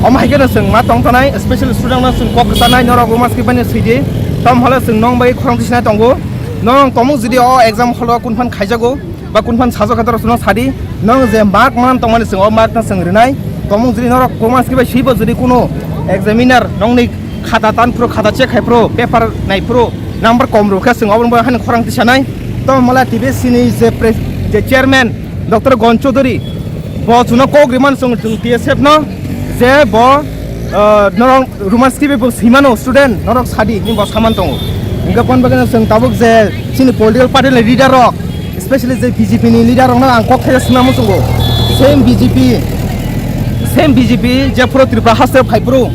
omo hai kheno chwng ma tong tonai, special student no chwng kok kwchanai, norok Roman script bai no swidi. Tom hole chwng nong bai khorang tisnai tongo. Norok tomung jodi o exam hall o kun phan khaijago, ba kun phan sajak khe norok sadi, nong je mark man tongmani chwng o mark no chwng rwnai. Tomung jodi norok Roman script bai swibo jodi kuno examiner nongni khata tan phuru, khata check khai phuru, paper nai phuru, number kom rwkha, chwng obo haino khorang tisanai. Tamo mala T B S C ni je pres-, je chairman Doctor Gon Chaudhary, bo chwngno kok rimani chwng, chwng T S F no, je bo, ah, norok Roman script bo swimano student, norok sadi hinwi bo saman tongo. Hwnkhe boni bagwino chwng tabuk je chini political party ni leader rok, especially je B J P ni leader rokno ang kok khe swngna muchungo. Same B J P, same B J P je phuru Tripura haste phai phuru,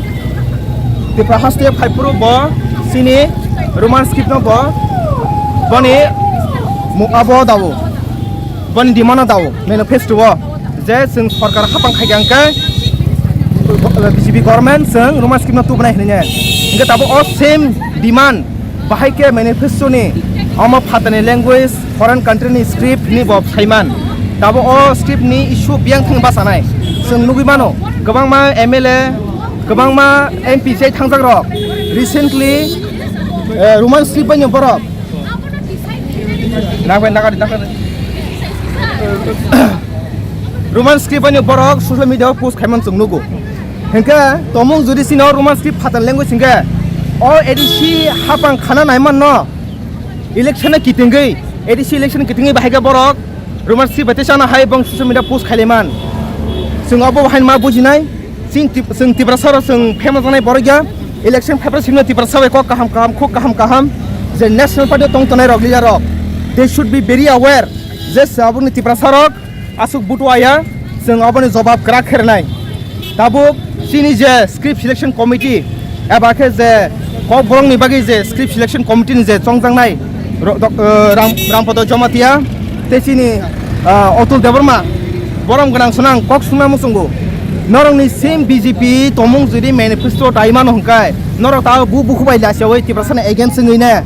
Tripura haste phai phuru bo chini Roman script no bo boni mu-, abo dao, boni demand o dao manifesto o je chwng sorkar hapang khai hwnkhe B J P government chwng Roman script no tubunai hinwi. Hwnkhe tabuk o same demand bahai khe manifesto ni omo phatani language, foreign country ni script ni bo saiman. Tabuk o script ni issue biyang thang bachanai. Chwng nugwi mano, kwbangma M L A, kwbangma M P chai thangjak rok recently, eh, Roman script bai borok. Nakbai nakadi nakadi. Roman script bai borok social media o post khaiman chwng nugo. Hwnkhe tomung jodi chini o Roman script phatani language hwnkhe o A D C hapang khana naiman no election no kitingwi, A D C election kitingwi bahai khe borok Roman script bai tei chana hai bong social media post khailaimani. Chwng obo haino ma bujinai. Chwng Tip-, chwng Tiprasa rok chwng famous wngnai borok ya. Election phaiphra simi Tiprasa bai kok kaham kaham, khuk kaham kaham je national party o tong tongnai rok, leader rok, they should be very aware je se aboni Tiprasa rok aswk butu aya, chwng aboni jobab kwrak khe rwnai. Tabuk chini je script selection committee eba khe je kok borokni bagwi je script selection committee ni je chongjaknai ro-, dok-, eh, Ram-, Rampada Jamatia tei chini, ah, Atul Debbarma, borom gwnang swnang kok swngna muchungo. Norokni same B J P tomung jodi manifesto tai mano hwnkhe norok ta bu bukhu bai lachiyawi Tiprasani against wngwi ne.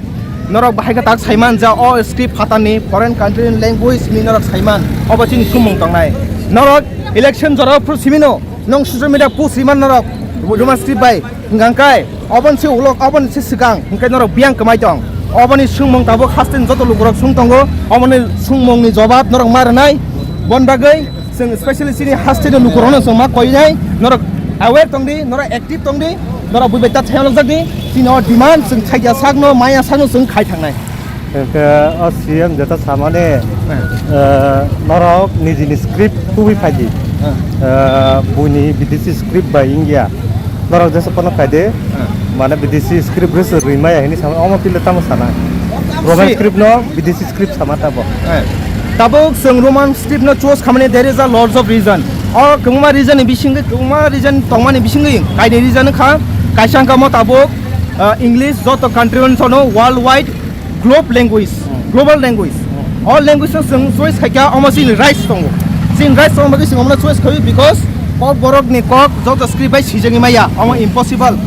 Norok bahai khe tak saiman ja o script phatani foreign country ni language ni norok saiman, obo chini sumung tongnai. Norok election jora phuru simino nong social media post riman norok Roman script bai hwnkha kai oboni se ulok oboni se swkang hwnkhe norok biyang kwmai tong. Oboni sumung tabuk haste ni joto lukurok sung tongo, oboni sumung ni jobab norok ma rwnai. Bon bagwi chwng specially chini haste ni lukurokno chwng ma koinai, norok aware tongdi, norok active tongdi, norok buibai ta thayang lokjakdi. Chini o demand chwng khaija sakno, maya sakno chwng khai thangnai. Hwnkhe o C M jeta samani, eh, norok nijini script tubui phaidi. Eh, buini bidesi script bai wngya. Norok jesa phano khaide, mane bidesi script rwse rwimaya hinwi sama, omo tile tamo sana. Roman script no bidesi script sama tabo. Eh, tabuk chwng Roman script no choose khamani, there is a lots of reason. O kwbangma reason ni bisingwi, kwbangma reason tongmani bisingwi kainwi reason kha. Kaisa wngkha mo tabuk, ah, English joto country o no world wide globe language, global language. O language no chwng choice khaikha, omo chini rights tongo. Chini rights tongo bagwi chwng omono choice khaio because kok borok ni kok joto script bai swijagwi maya, omo impossible.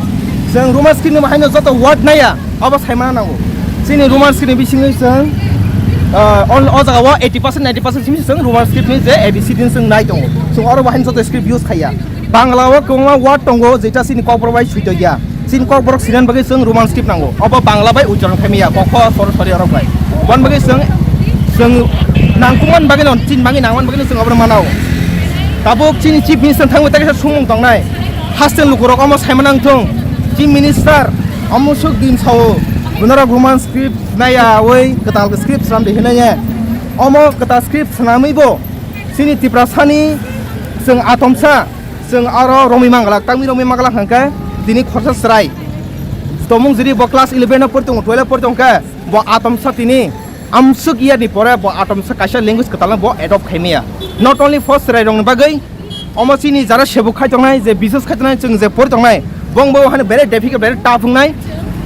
Chwng Roman script ni bahaino joto word naya. Obo saimana nango. Chini Roman script ni bisingwi chwng, ah, on, o jaga o eighty percent, ninety percent simi chwng Roman script ni je A B C din chwng nai tongo. Chwng oro bahai joto script use khaiya. Bangla o kwbangma word tongo, jeita chini kokborok bai suitokya. Chini kokborok sinani bagwi chwng Roman script nango. Obo Bangla bai ucharon khaimaya, kokho sorosori orok bai. Boni bagwi chwng, chwng nangkukmani bagwi no, chini bagwi nangmani bagwi no chwng obono manao. Tabuk chini chief minister thangwi ta kaisa sumung tongnai. Haste lukurok omo saimana nangthung. Chief minister, omo suk din sao, bunorok Roman script naiyawi kwtal script swnamdi hinwi. Omo kwtal script swnamwi bo chini Tiprasani chwng atomsa, chwng aro romwi manglak, tangwi romwi manglak hwnkhe tini khorsa chwrai. Tomung jiri bo class eleven o pori tongo, twelve o pori tongkhe bo atomsa tini amsuk year ni pore bo atomsa kaisa language kwtalno bo adopt khaimaya. Not only for chwrairokni bagwi, omo chini jara sebuk khai tongnai, je business khai tongnai, chwng je pori tongnai, bong bo hano bere difficult, bere tough wngnai.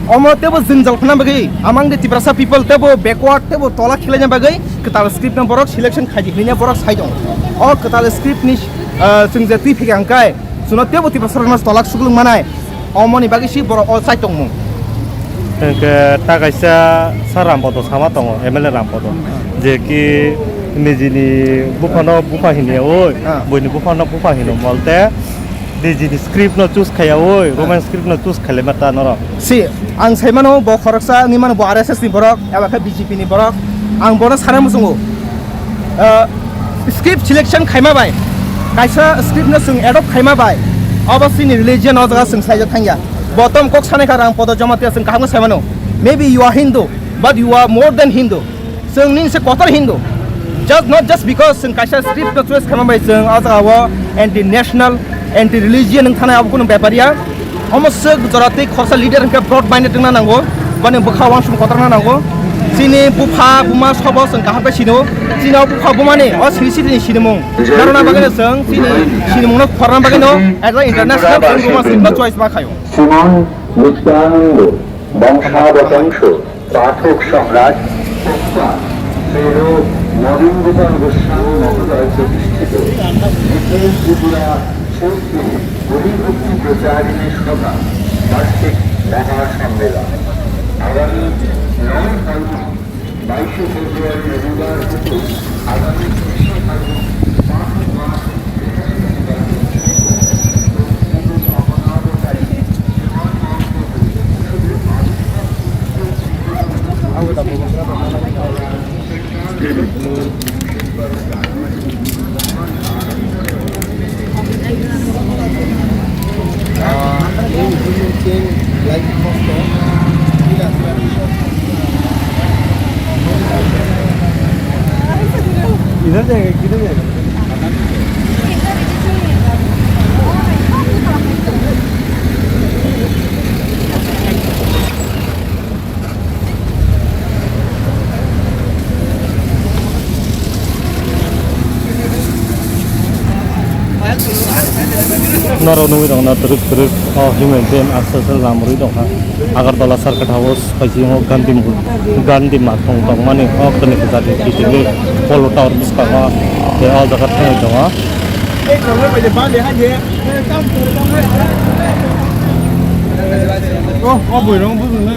Omo tebo jwngjal khna bagwi, among the Tiprasa people tebo backward, tebo tola khilaina bagwi kwtal script no borok selection khaidi hinwi borok sai tongo. O kwtal script ni, ah, chwng je twi phikha hwnkhe, chwngno tebo Tiprasa rokno tola suglwng manai. Omoni bagwi si borok o chai tongmung. Hwnkhe ta kaisa sa Rampodo sama tongo, M L A Rampodo. Je ki nijini buphano bupha hinya oi, ah, buini buphano bupha hino molte nijini script no choose khaya oi, ah, Roman script no choose khailai ma ta norok. Si, ang sai mano bo khoroksa wngwi mano bo R S S ni borok, eba khe B J P ni borok. Ang bono sana muchungo. Ah, script selection khaima bai, kaisa script no chwng adopt khaima bai, obo chini religion o jaga chwng saijak thangya. Bo tom kok sanai kha Rampodo Jamatia chwng kaham khe sai mano. Maybe you are Hindu, but you are more than Hindu. Chwng nini se kotor Hindu. Just, not just because chwng kaisa script no choice khaima bai chwng o jaga o anti national, anti religion wng thanai abo kunu bepar ya. Omo swk jora tei khoroksa leader hwnkhe broad minded wngna nango, boni bwkha uansuk kotor wngna nango. Chini bupha buma sobo chwng kaham khe sino, chini o bupha bumani o sini sini sinimung. Narwkna bagwino chwng chini sinimungno khorna bagwino as a international chwng buma script no choice ma khaio. Simon Nityanando, বংশাবতংশ, পাঠক সম্রাট, বক্তা শ্রীল নবীন গোপাল গোস্বামী মহোদয় প্রতিষ্ঠিত নিখিল ত্রিপুরা শক্তি বহির্ভুক্তি প্রচারিণী সভা বার্ষিক মহাসম্মেলন আগামী নয় ফাল্গুন বাইশে ফেব্রুয়ারি রবিবার হতে আগামী তিরিশে ফাল্গুন পাঁচ মাস इधर जाएगा, किधर जाएगा? Norok nugwi tongna twrwk twrwk o human train aswk aswk lam rwi tongkha. Agartala Circuit House paisingo Gandhi Mur-, Gandhi Marg tongmani o kwrwini kwchar ni kitingwi Polo Tower bwskango tei o jaga thangwi tongo. Oh, oh, boirong buphang na.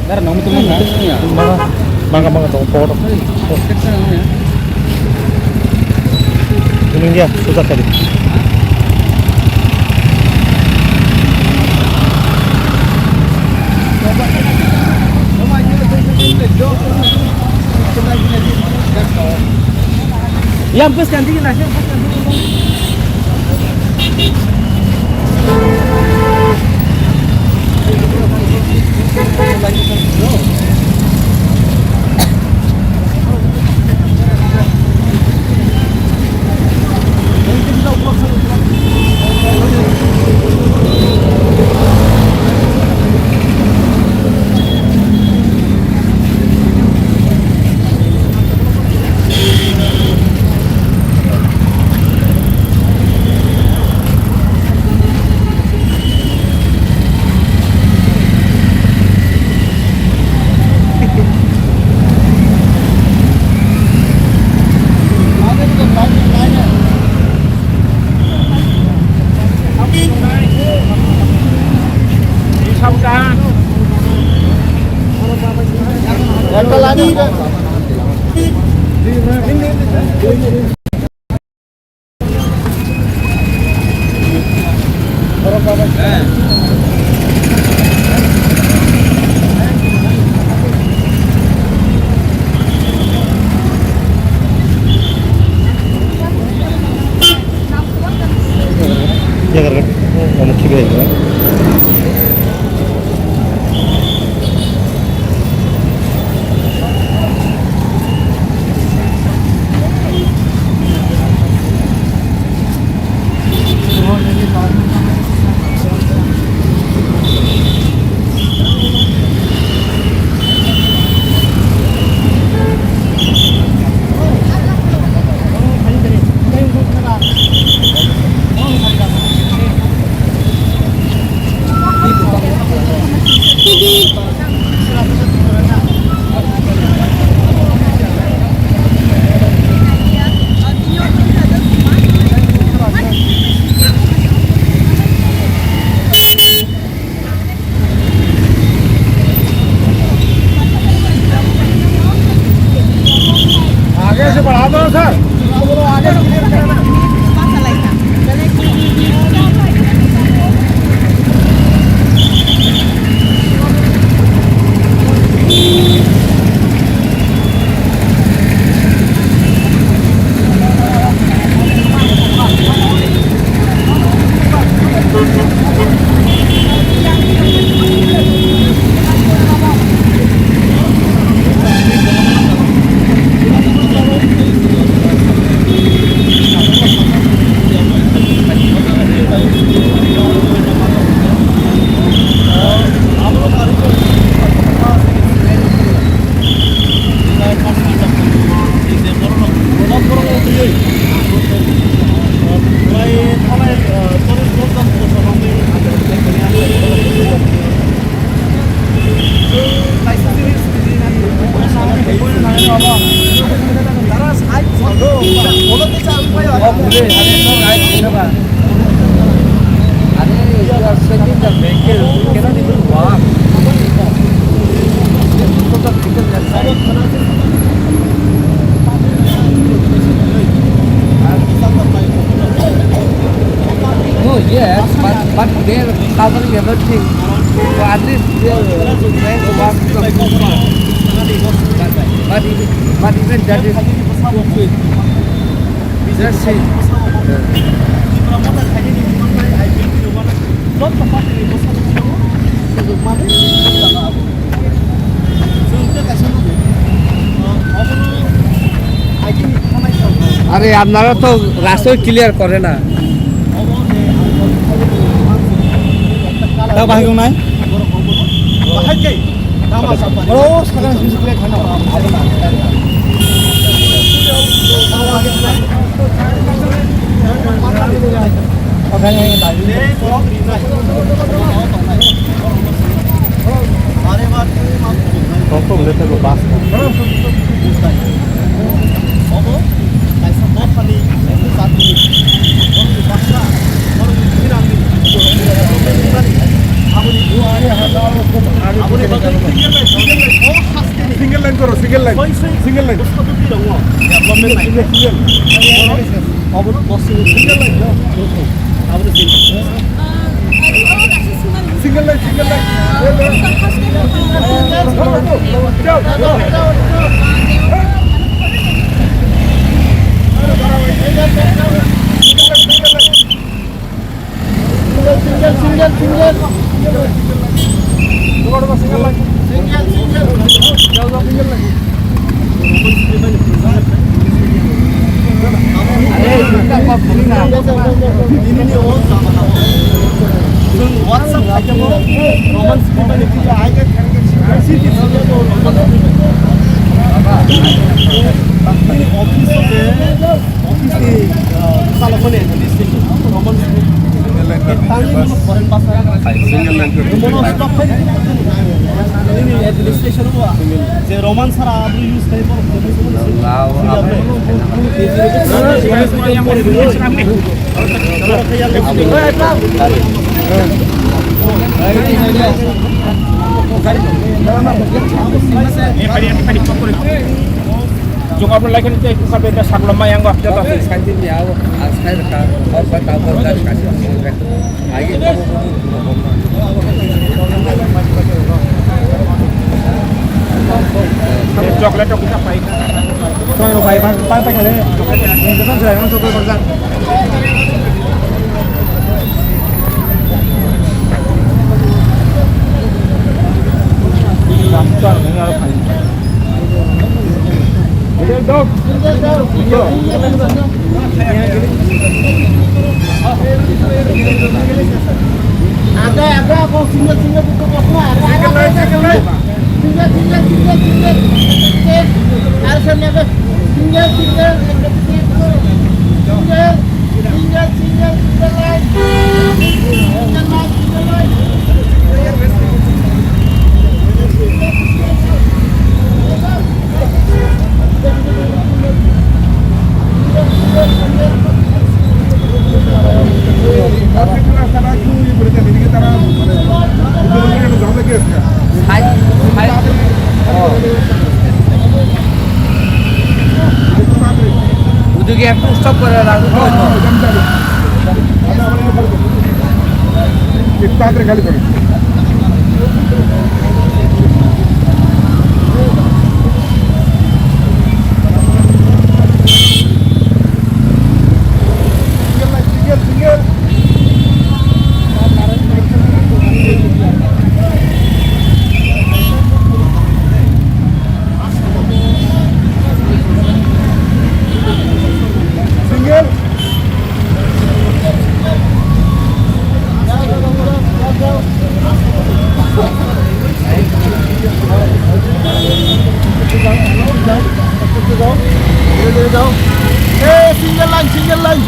Manga, manga, manga, tong, tong, tong. Ini dia, susah tadi. Yang bus ganti lagi, bus ganti. आगे से बढ़ा दो sir. No, yes, but, but they are covering everything. So at least they are trying to work with the people. But, but even, but even that is just saying. আরে আপনারা তো রাস্তায় ক্লিয়ার করে না। তা ভাই কোনায়? Bro, sekarang sini clear kan? Kok kok lihat aku pas. Single line. Single line. Single, single. Single line. Single line. Single line, single line. Single, single, single. Single, single. Administration o Roman sara abri use khai por. Jung abro laikan tei kuka bebra saklo mayang ba joto. Sai tin ya, sai ka, or ba ta, or ba ka. Chocolate rok kisa pai. Chocolate rok pai, pai, pai, pai kha le. Yang kita sudah yang chocolate berkat. Doctor, ini harus pai. Udugi ekটু stop করে রাখো। Single line, single line.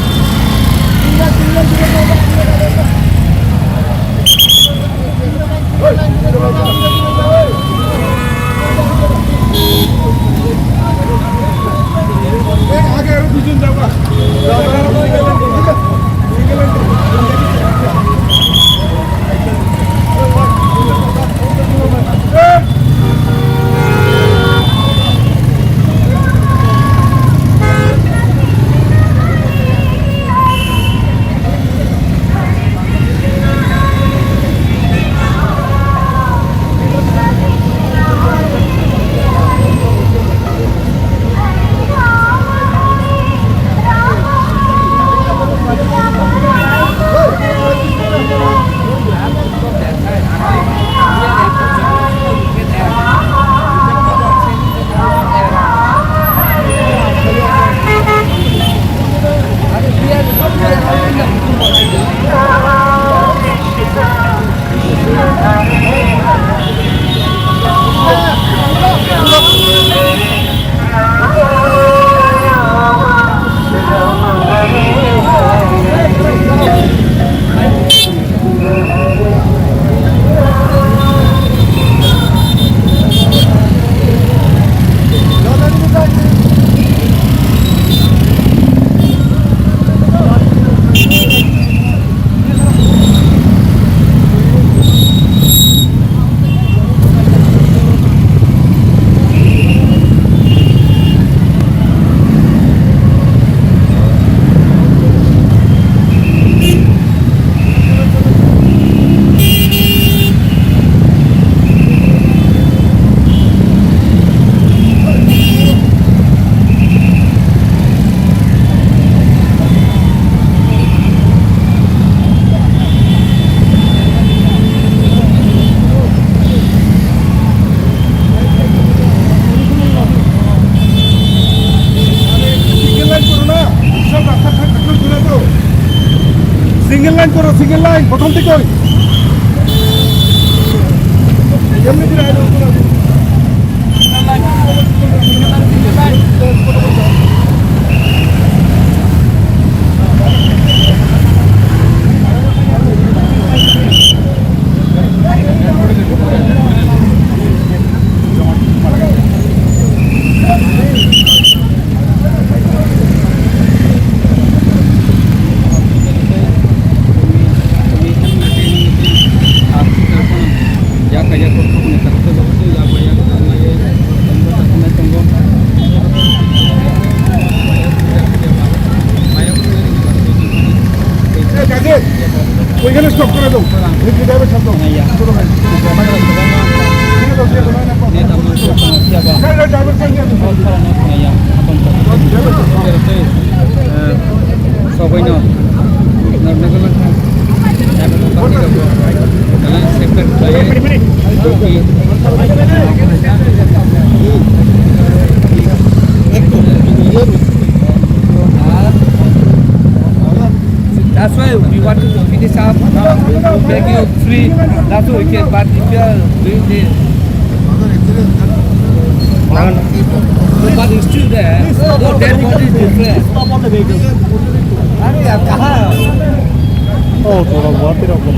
Single line koro, single line, prothom thik oi. Oikhane stop kore do. Driver sab do. That's why we want to finish up. We beg you free. That's why we can. But if you are doing this, no, but it's still there. No, dead body is different. Stop all the vehicles. अरे यार, कहाँ है? Oh, थोड़ा बहुत ही रखो।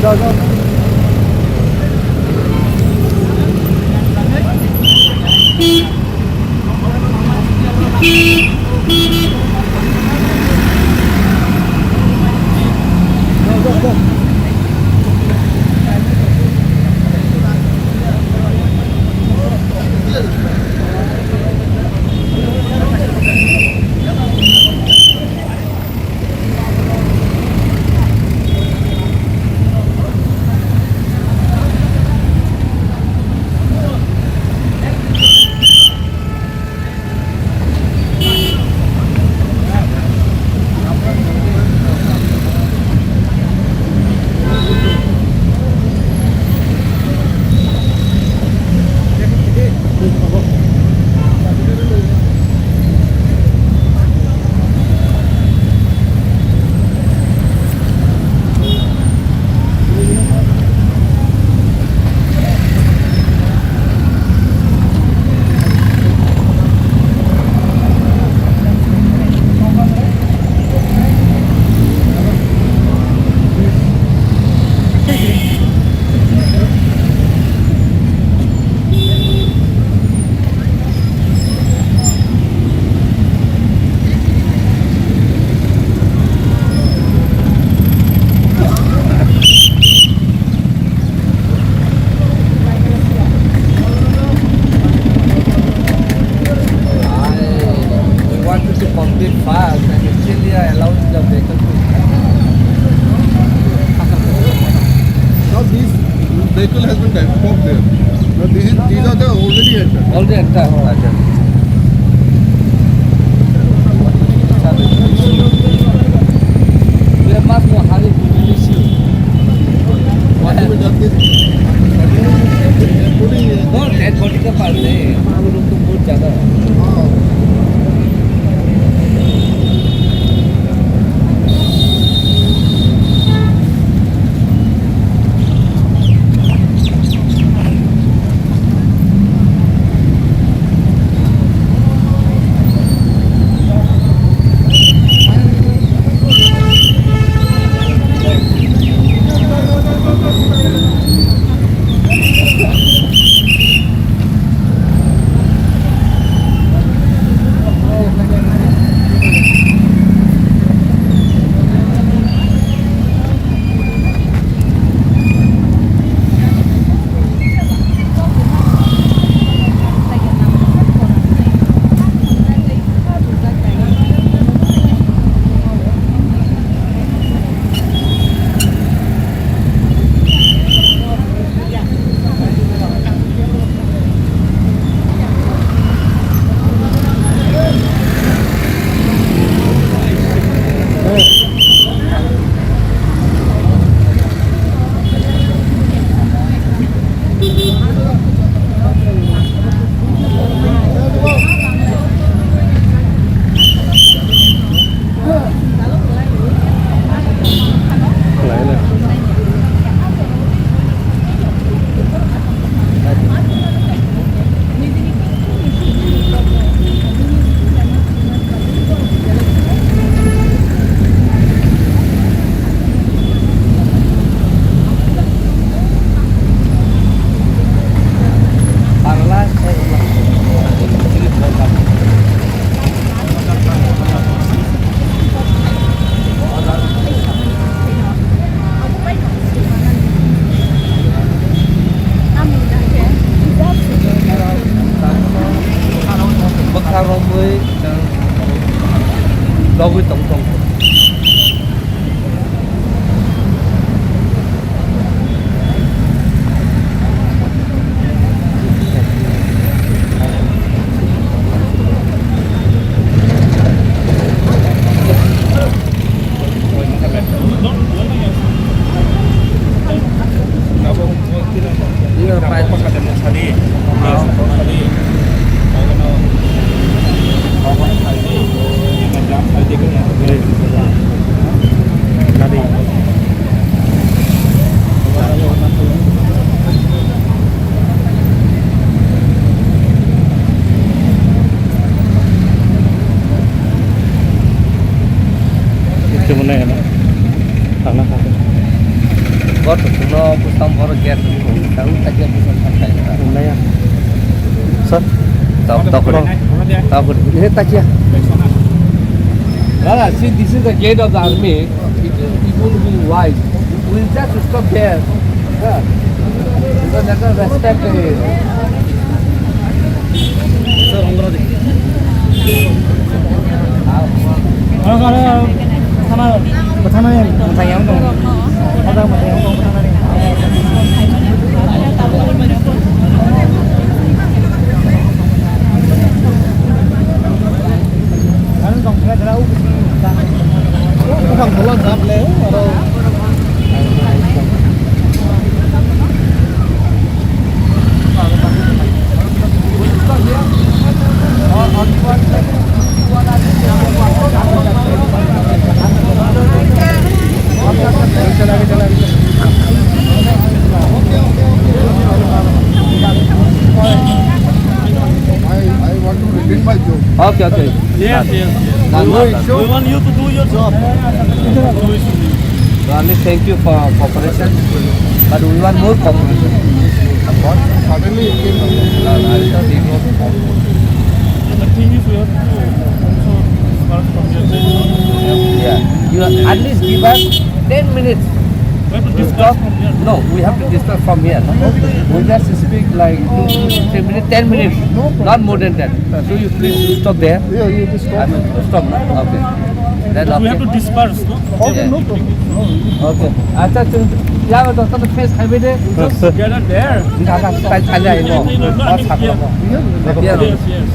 I, we wanted to complete fast and still they are allowing the vehicle to. Now this vehicle has been stopped there. Now this is, these are the already entered. Already entered. Oh. There must be a hurry to release you. What have you done this? Actually, no, dead body के पास नहीं, हम लोग तो बहुत ज़्यादा। हाँ। Bwkha romwi logwi tong tong. Khe bo nai ano thangna kha. Borok no bwskango borok gate rwdi bo. Tabuk ta gate bwskango thang khaina. Naya. Sir. Tok, tok. Tok. He ta kiya. Brother, see, this is the gate of the army. It, it won't be wise. We'll just stop there. Yeah. Because that's a respect. I, I want to repeat my joke. Okay, okay. Yes, yes, yes. No, no, no. We want you to do your job. No issue. We only thank you for cooperation, but we want more cooperation. What? Suddenly it came. No, no, I thought it was. The thing is, we have to also discuss from your side. Yeah. You at least give us ten minutes. We have to discuss from here. No, we have to discuss from here, no? We just speak like two, three minutes, ten minutes, not more than that. So you please stop there. Yeah, you just stop. I mean, stop, no? Okay. Then, okay. We have to disperse, no? Okay, no problem. Okay. Acha, acha, ya, acha, acha, face khai bede. Just gather there. Acha, acha, acha, acha, acha, acha, acha. Yes, yes.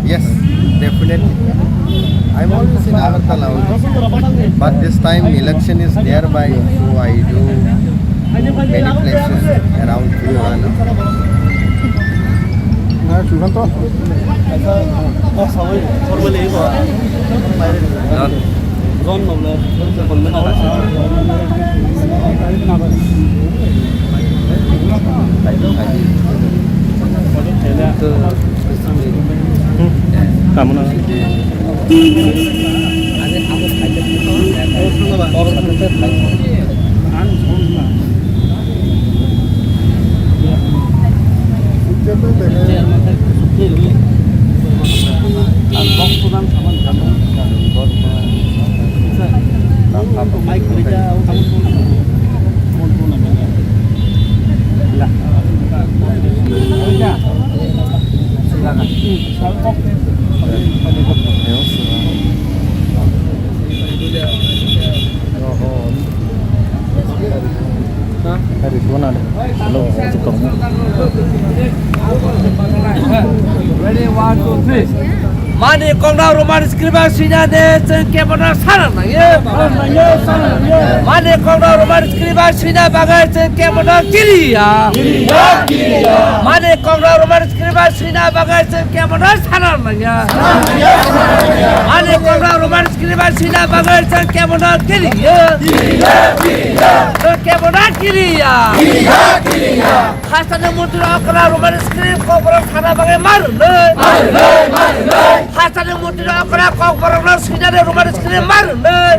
Yes, definitely. I'm always in Agartala only. But this time election is nearby, so I do many places around Tripura. Tamo na. Ready, one, two, three. Mani kokno Roman script o swina de chwng kebono sana nangya. Mani kokno Roman script o swina bagwi chwng kebono kiriya. Mani kokno Roman script o swina bagwi chwng kebono sana nangya. Mani kokno Roman script o swina bagwi chwng kebono kiriya. Chwng kebono kiriya. Hasteni murti rok okra Roman script kokborok sana bagwi marunoi. Hasteni murti rok okra kokborok no swina de Roman script marunoi.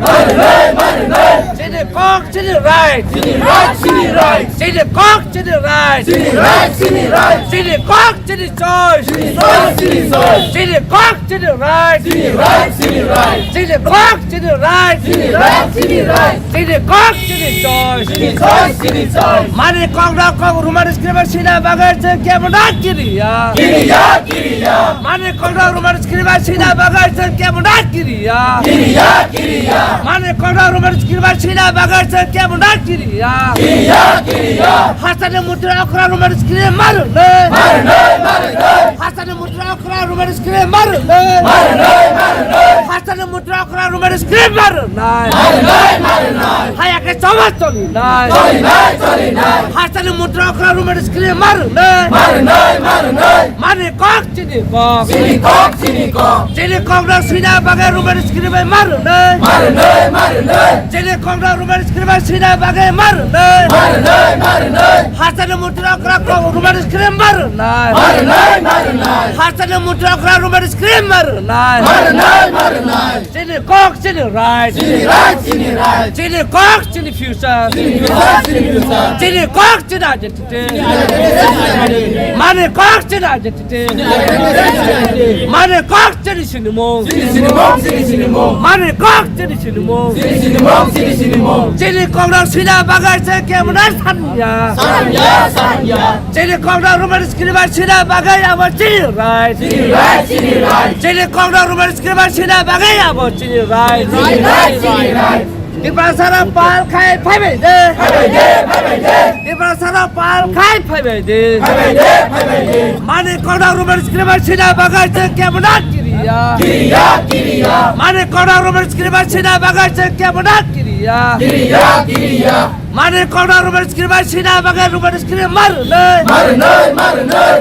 Chini kok chini right. Chini right, chini right. Chini kok chini right. Chini right, chini right. Chini kok chini choice. Chini choice, chini choice. Chini kok chini right. Chini right, chini right. Chini kok chini right. Chini right, chini right. Chini kok chini choice. Chini choice, chini choice. Mani kokno kok Roman script o swina bagwi chwng kebono kiriya. Kiriya, kiriya. Mani kokno Roman script o swina bagwi chwng kebono kiriya. Kiriya, kiriya. Mani kokno Roman script o swina bagwi chwng kebono kiriya. Kiriya, kiriya. Hasteni murti rok okra Roman script marunoi. Marunoi, marunoi. Hasteni murti rok okra Ruma ni script ma rwnai. Ma rwnai, ma rwnai. Hasteni mutri okra ruma ni script ma rwnai. Ma rwnai, ma rwnai. Haya khe choma choli nai. Choli nai, choli nai. Hasteni mutri okra ruma ni script ma rwnai. Ma rwnai, ma rwnai. Mani kok chini kok. Chini kok, chini kok. Chini kok no swina bagwi ruma ni script bai ma rwnai. Ma rwnai, ma rwnai. Chini kok no ruma ni script bai swina bagwi ma rwnai. Ma rwnai, ma rwnai. Hasteni mutri okra kok ruma ni script ma rwnai. Ma rwnai, ma rwnai. Hasteni mutri okra ruma ni script ma rwnai. Ma rwnai, ma rwnai. Chini kok, chini right. Chini right, chini right. Chini kok, chini future. Chini future, chini future. Chini kok, chini identity. Chini identity, chini identity. Mani kok, chini identity. Chini identity, chini identity. Mani kok, chini sinimung. Chini sinimung, chini sinimung. Mani kok, chini sinimung. Chini sinimung, chini sinimung. Chini kok no swina bagwi se kemna sanya. Sanya, sanya. Chini kok no ruma ni script bai swina bagwi abo chini right. Chini right, chini right. Chini kok no ruma ni script bai swina bagwi abo chini right. Chini right, chini right. Tiprasa rok pal khai phaibai de. Phaibai de, phaibai de. Tiprasa rok pal khai phaibai de. Phaibai de, phaibai de. Mani kok no ruma ni script bai swina bagwi se kemna kiriya. Kiriya, kiriya. Mani kok no ruma ni script bai swina bagwi se kemna kiriya. Kiriya, kiriya. Mani kok no ruma ni script bai swina bagwi ruma ni script ma rwnai. Ma rwnai, ma rwnai.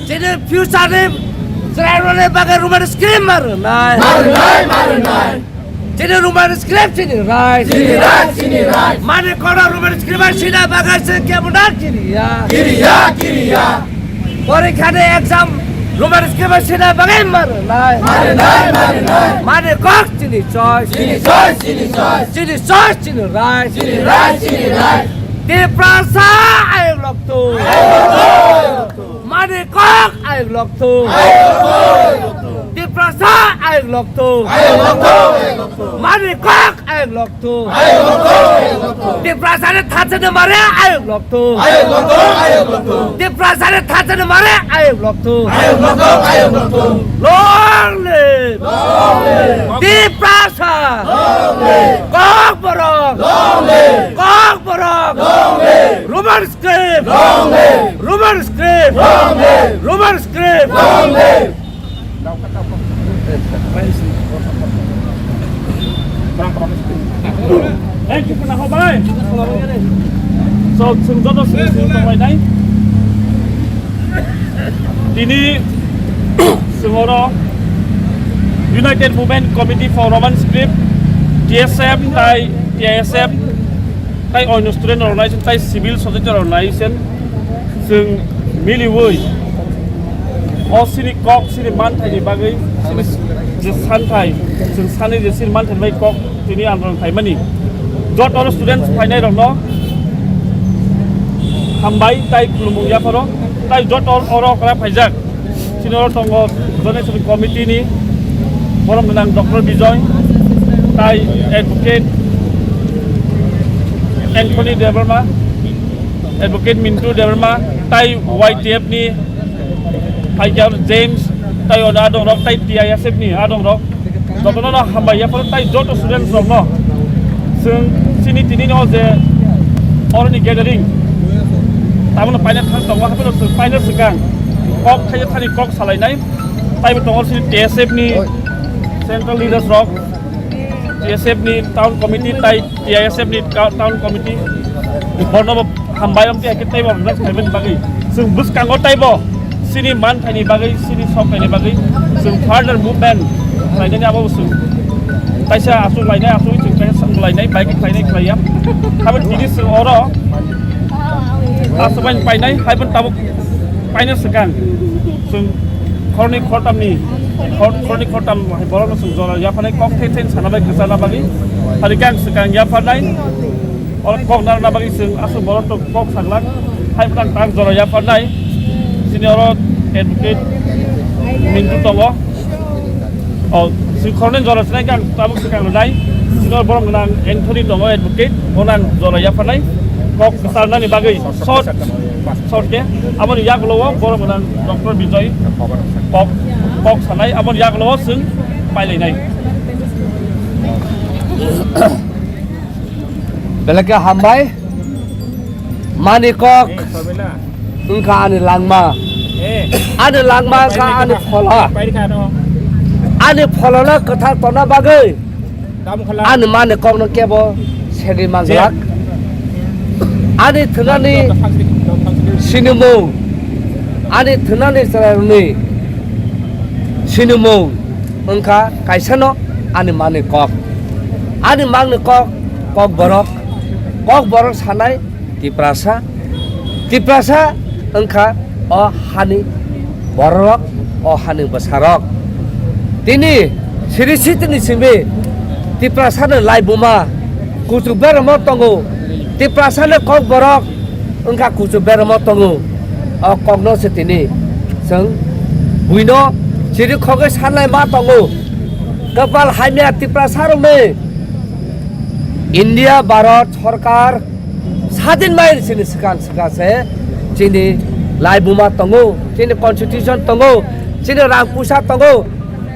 Chini future ni chwrairokni bagwi ruma ni script ma rwnai. Ma rwnai, ma rwnai. Chini ruma ni script chini right. Chini right, chini right. Mani kok no ruma ni script bai swina bagwi se kemna kiriya. Kiriya, kiriya. Porikha ni exam ruma ni script bai swina bagwi ma rwnai. Ma rwnai, ma rwnai. Mani kok chini choice. Chini choice, chini choice. Chini choice, chini right. Chini right, chini right. Tiprasa ayuk loktu. Ayuk loktu. Mani kok ayuk loktu. Tiprasa ayuk loktu. Mani kok ayuk loktu. Tiprasa ni thani mare ayuk loktu. Tiprasa ni thani mare ayuk loktu. Long live. Tiprasa. Kok borok. Kok borok. Ruma ni script! Long live! Ruma ni script! Long live! Ruma ni script! Long live! Thank you, khna hobai. So, chwng joto chwng chwng tonglainai. Tini chwng oro United Movement Committee for Roman Script, T S F tai T I S F tai oino student organization tai civil society organization chwng miliwi o chini kok, chini manthaini bagwi, chini je santhai, chwng sanwi je chini manthaini bagwi kok tini andolon khaimani. Joto students phainai rokno hambai tai khulumung yapharo, tai joto oro okra phaijak. Chini oro tongo Donation Committee ni borom gwnang Doctor Bijoy, tai Advocate Anthony Debbarma, Advocate Mintu Debbarma, tai Y T F ni Haikar James, tai ono adongrok, tai T I S F ni adongrok. Jotono no hambai yapharo tai joto students rokno. Chwng chini tini no je oroni gathering tamono paina thang tongo, haphano chwng paina swkang kok khaye thani kok salainai. Taibo tongo chini T S F ni central leaders rok, T S F ni town committee tai T I S F ni ka-, town committee, borno bo hambai, amtwi hai khe teibo rwna khlaimani bagwi, chwng bwskango teibo chini manthaini bagwi, chini soknaini bagwi chwng further movement khlainani abo chwng kaisa achuk lainai, achugwi chwng kaisa swng lainai, bai khe khlainai khlaiya. Abo tini chwng oro aswk bai painai, hai phano tabuk paina swkang chwng khornwi khortamni, khor-, khornwi khortam hai borokno chwng jora yaphanai kok thai thai sana bai kwchana bagwi. Hari khe ang swkang yapharnai, oro kok narwkna bagwi chwng aswk borok tok kok saglak, hai phano ang tak jora yapharnai. Chini oro advocate Mintu tongo. O, chwng khoroknwi jora sinai khe ang tabuk swkang rwnai. Chini oro borok gwnang Anthony tongo, advocate, bono ang jora yapharnai. Kok kwcharnani bagwi short, short khe. Aboni yagulo o borok gwnang Doctor Bijoy kok, kok sanai. Aboni yagulo o chwng pailainai. Belai khe hambai. Mani kok wngkha ani langma. Ani langma wngkha ani phola. Ani pholano kwthar tongna bagwi ani mani kokno kebo segwi manglak. Ani thwnani sinimung, ani thwnani chwrairokni sinimung wngkha kaisano ani mani kok. Ani mangni kok, kok borok, kok borok sanai Tiprasa. Tiprasa wngkha o hani bororok, o hani bwsarok. Tini siri sitini simi Tiprasano laibuma kuchuk beramo tongo. Tiprasano kok borok wngkha kuchuk beramo tongo. O kokno se tini chwng buino chiri khogwi sanlai ma tongo. Kwpal hamya Tiprasarokni India, Bharat sorkar sadin bai chini swkang swkang se chini laibuma tongo, chini constitution tongo, chini rang puisa tongo.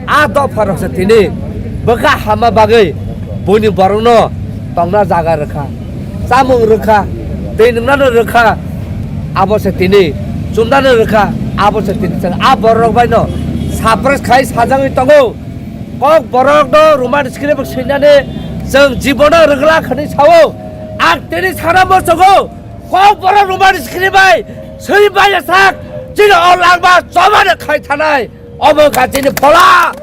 A dopharok se tini bwkha hama bagwi buini borokno tongna jaga rwkha, chamung rwkha, twi nwngnano rwkha, abo se tini chumnano rwkha, abo se tini chwng a borok baino suppress khai sajagwi tongo. Kok borok no Roman script swinani chwng jibono rwgwlak hwnwi sao. Ang tini sana muchungo kok borok Roman script bai swi bai sak chini o langma chobani khai thanai. Omo wngkha chini phola.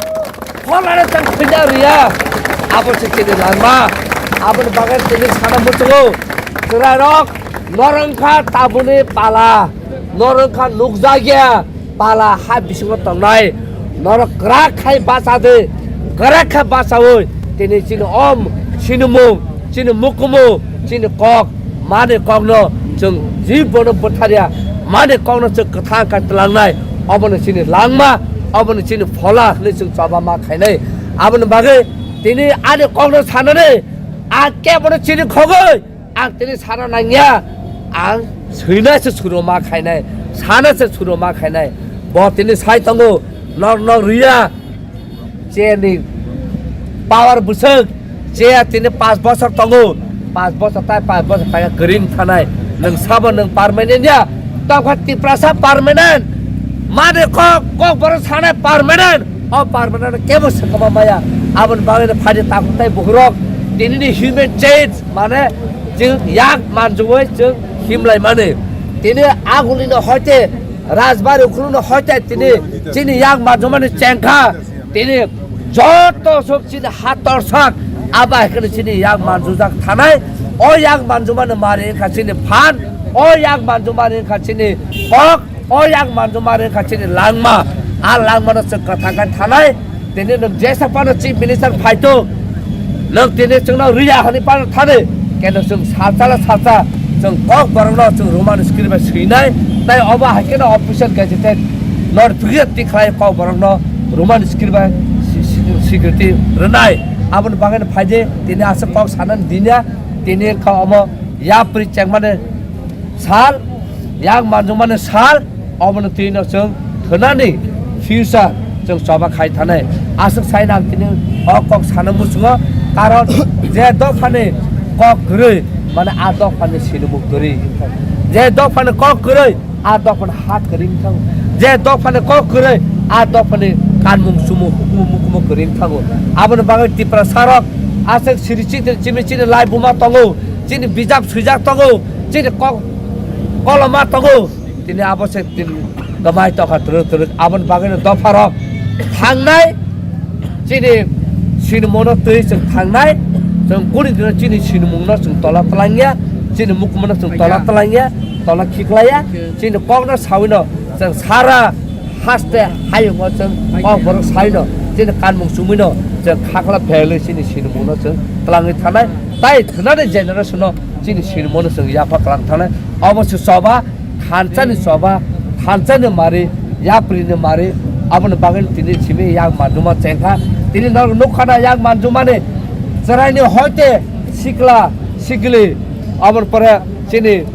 Pholano chwng thwina rwya. Abo se chini langma. Aboni bagwi tini sana muchungo. Chwrairok norok wngkha tabukni pala. Norok wngkha nukjakya. Pala ha bisingo tongnai norok kwrak khai bacha de, kwrak khe bachaui tini chini om, chini mung, chini mukumu, chini kok, mani kokno chwng jibono bwtharya, mani kokno chwng kwthang khe twlangnai, obono chini langma, obono chini phola hwnwi chwng choba ma khainai. Aboni bagwi tini ani kokno sanani ang kebono chini khogwi Ang tini sana nangya, ang swina se suro ma khainai, sana se suro ma khainai. Bo tini sai tongo, nok nok rwya, cheni power bwswk, che tini pas bosor tongo, pas bosor tai pas bosor tai kwrwng thanai. Nwng sabo nwng permanent ya, tongkha Tiprasa permanent, mane kok, kok borok sanai permanent, o permanent kebo se kwma maya. Aboni bagwi no phaidi takhuk tai bukhurok, tini ni human change, mane chwng yak manjugwi chwng himlai mani. Tini agulino hoite rajbari ukhulino hoite tini chini yak manjumani chengkha. Tini joto sok chini hator sak aba hai kheno chini yak manjujak thanai. O yak manjumani mari wngkha chini phan. O yak manjumani wngkha chini kok. O yak manjuma rwkha chini langma, a langmano chwng kwthang khe thanai. Tini nwng jesa phano chief minister phaito, nwng tini chwngno rwya hwnwi phano thani. Keno chwng salsa la salsa chwng kok borokno chwng Roman script bai swinai, tai obo hai kheno official gazetted notification tikhlai kok borokno Roman script bai si-, si-, security rwnai. Aboni bagwi no phaidi tini aswk kok sanani dinya, tini wngkha omo yapri chengmani sal, yak manjumani sal, oboni twino chwng thwnani future chwng choba khai thanai. Aswk sai nang tini o kok sana muchungo, karon je dophani kok kwrwi, mane a dophani sinimung kwrwi. Je dophani kok kwrwi, a dophani ha kwrwi wngkha. Je dophani kok kwrwi, a dophani kanmung chumung hukumu mukumu kwrwi wngkha. Aboni bagwi Tiprasa rok aswk siri chini chini lai buma tongo, chini bijap swijak tongo, chini kok koloma tongo, tini abo se tini gamai tokha twrwk twrwk. Aboni bagwino dopharok thangnai, chini sinimungno twi chwng thangnai, chwng kuni dino chini sinimungno chwng tola twlangya, chini mukumono chwng tola twlangya, tola khiklaiya, chini kokno sawino chwng sara haste hayungo chwng kok borok saino chini kanmung chumwino chwng khakla phelwi chini sinimungno chwng twlangwi thanai, tai thwnani generationno chini sinimungno chwng yapha twlang thanai. Obo se choba, thansa ni choba, thansa ni mari, yapri ni mari, aboni bagwi tini simi yak manjuma chengkha. Tini norok nukha na yak manjumani chwraini hoite sikla sikli, aboni pore chini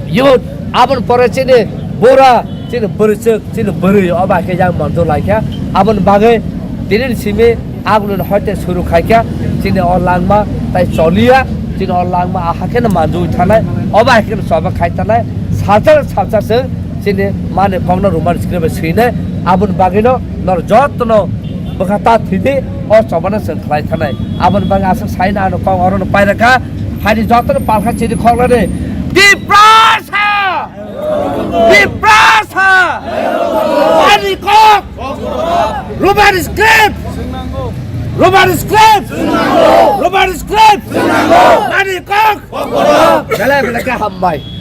youth, aboni pore chini bura, chini bwrwichwk, chini bwrwi, obo hai khe yak manju laikha. Aboni bagwi tini simi agulini hoite suru khaikha, chini o langma tai choliya, chini o langma aha kheno manjui thanai, obo hai kheno choba khai thanai, salsa salsa chwng Chini mani kokno Roman script bai swinai, aboni bagwino nor jotono bwkha ta thwidi, o chobano chwng khlai thanai. Aboni bagwi aswk saina ano kok orono pairaka, haini jotono palkha chini khoklani. Tiprasa! Tiprasa! Mani kok! Roman script! Roman script! Roman script! Mani kok! Belai belai khe hambai.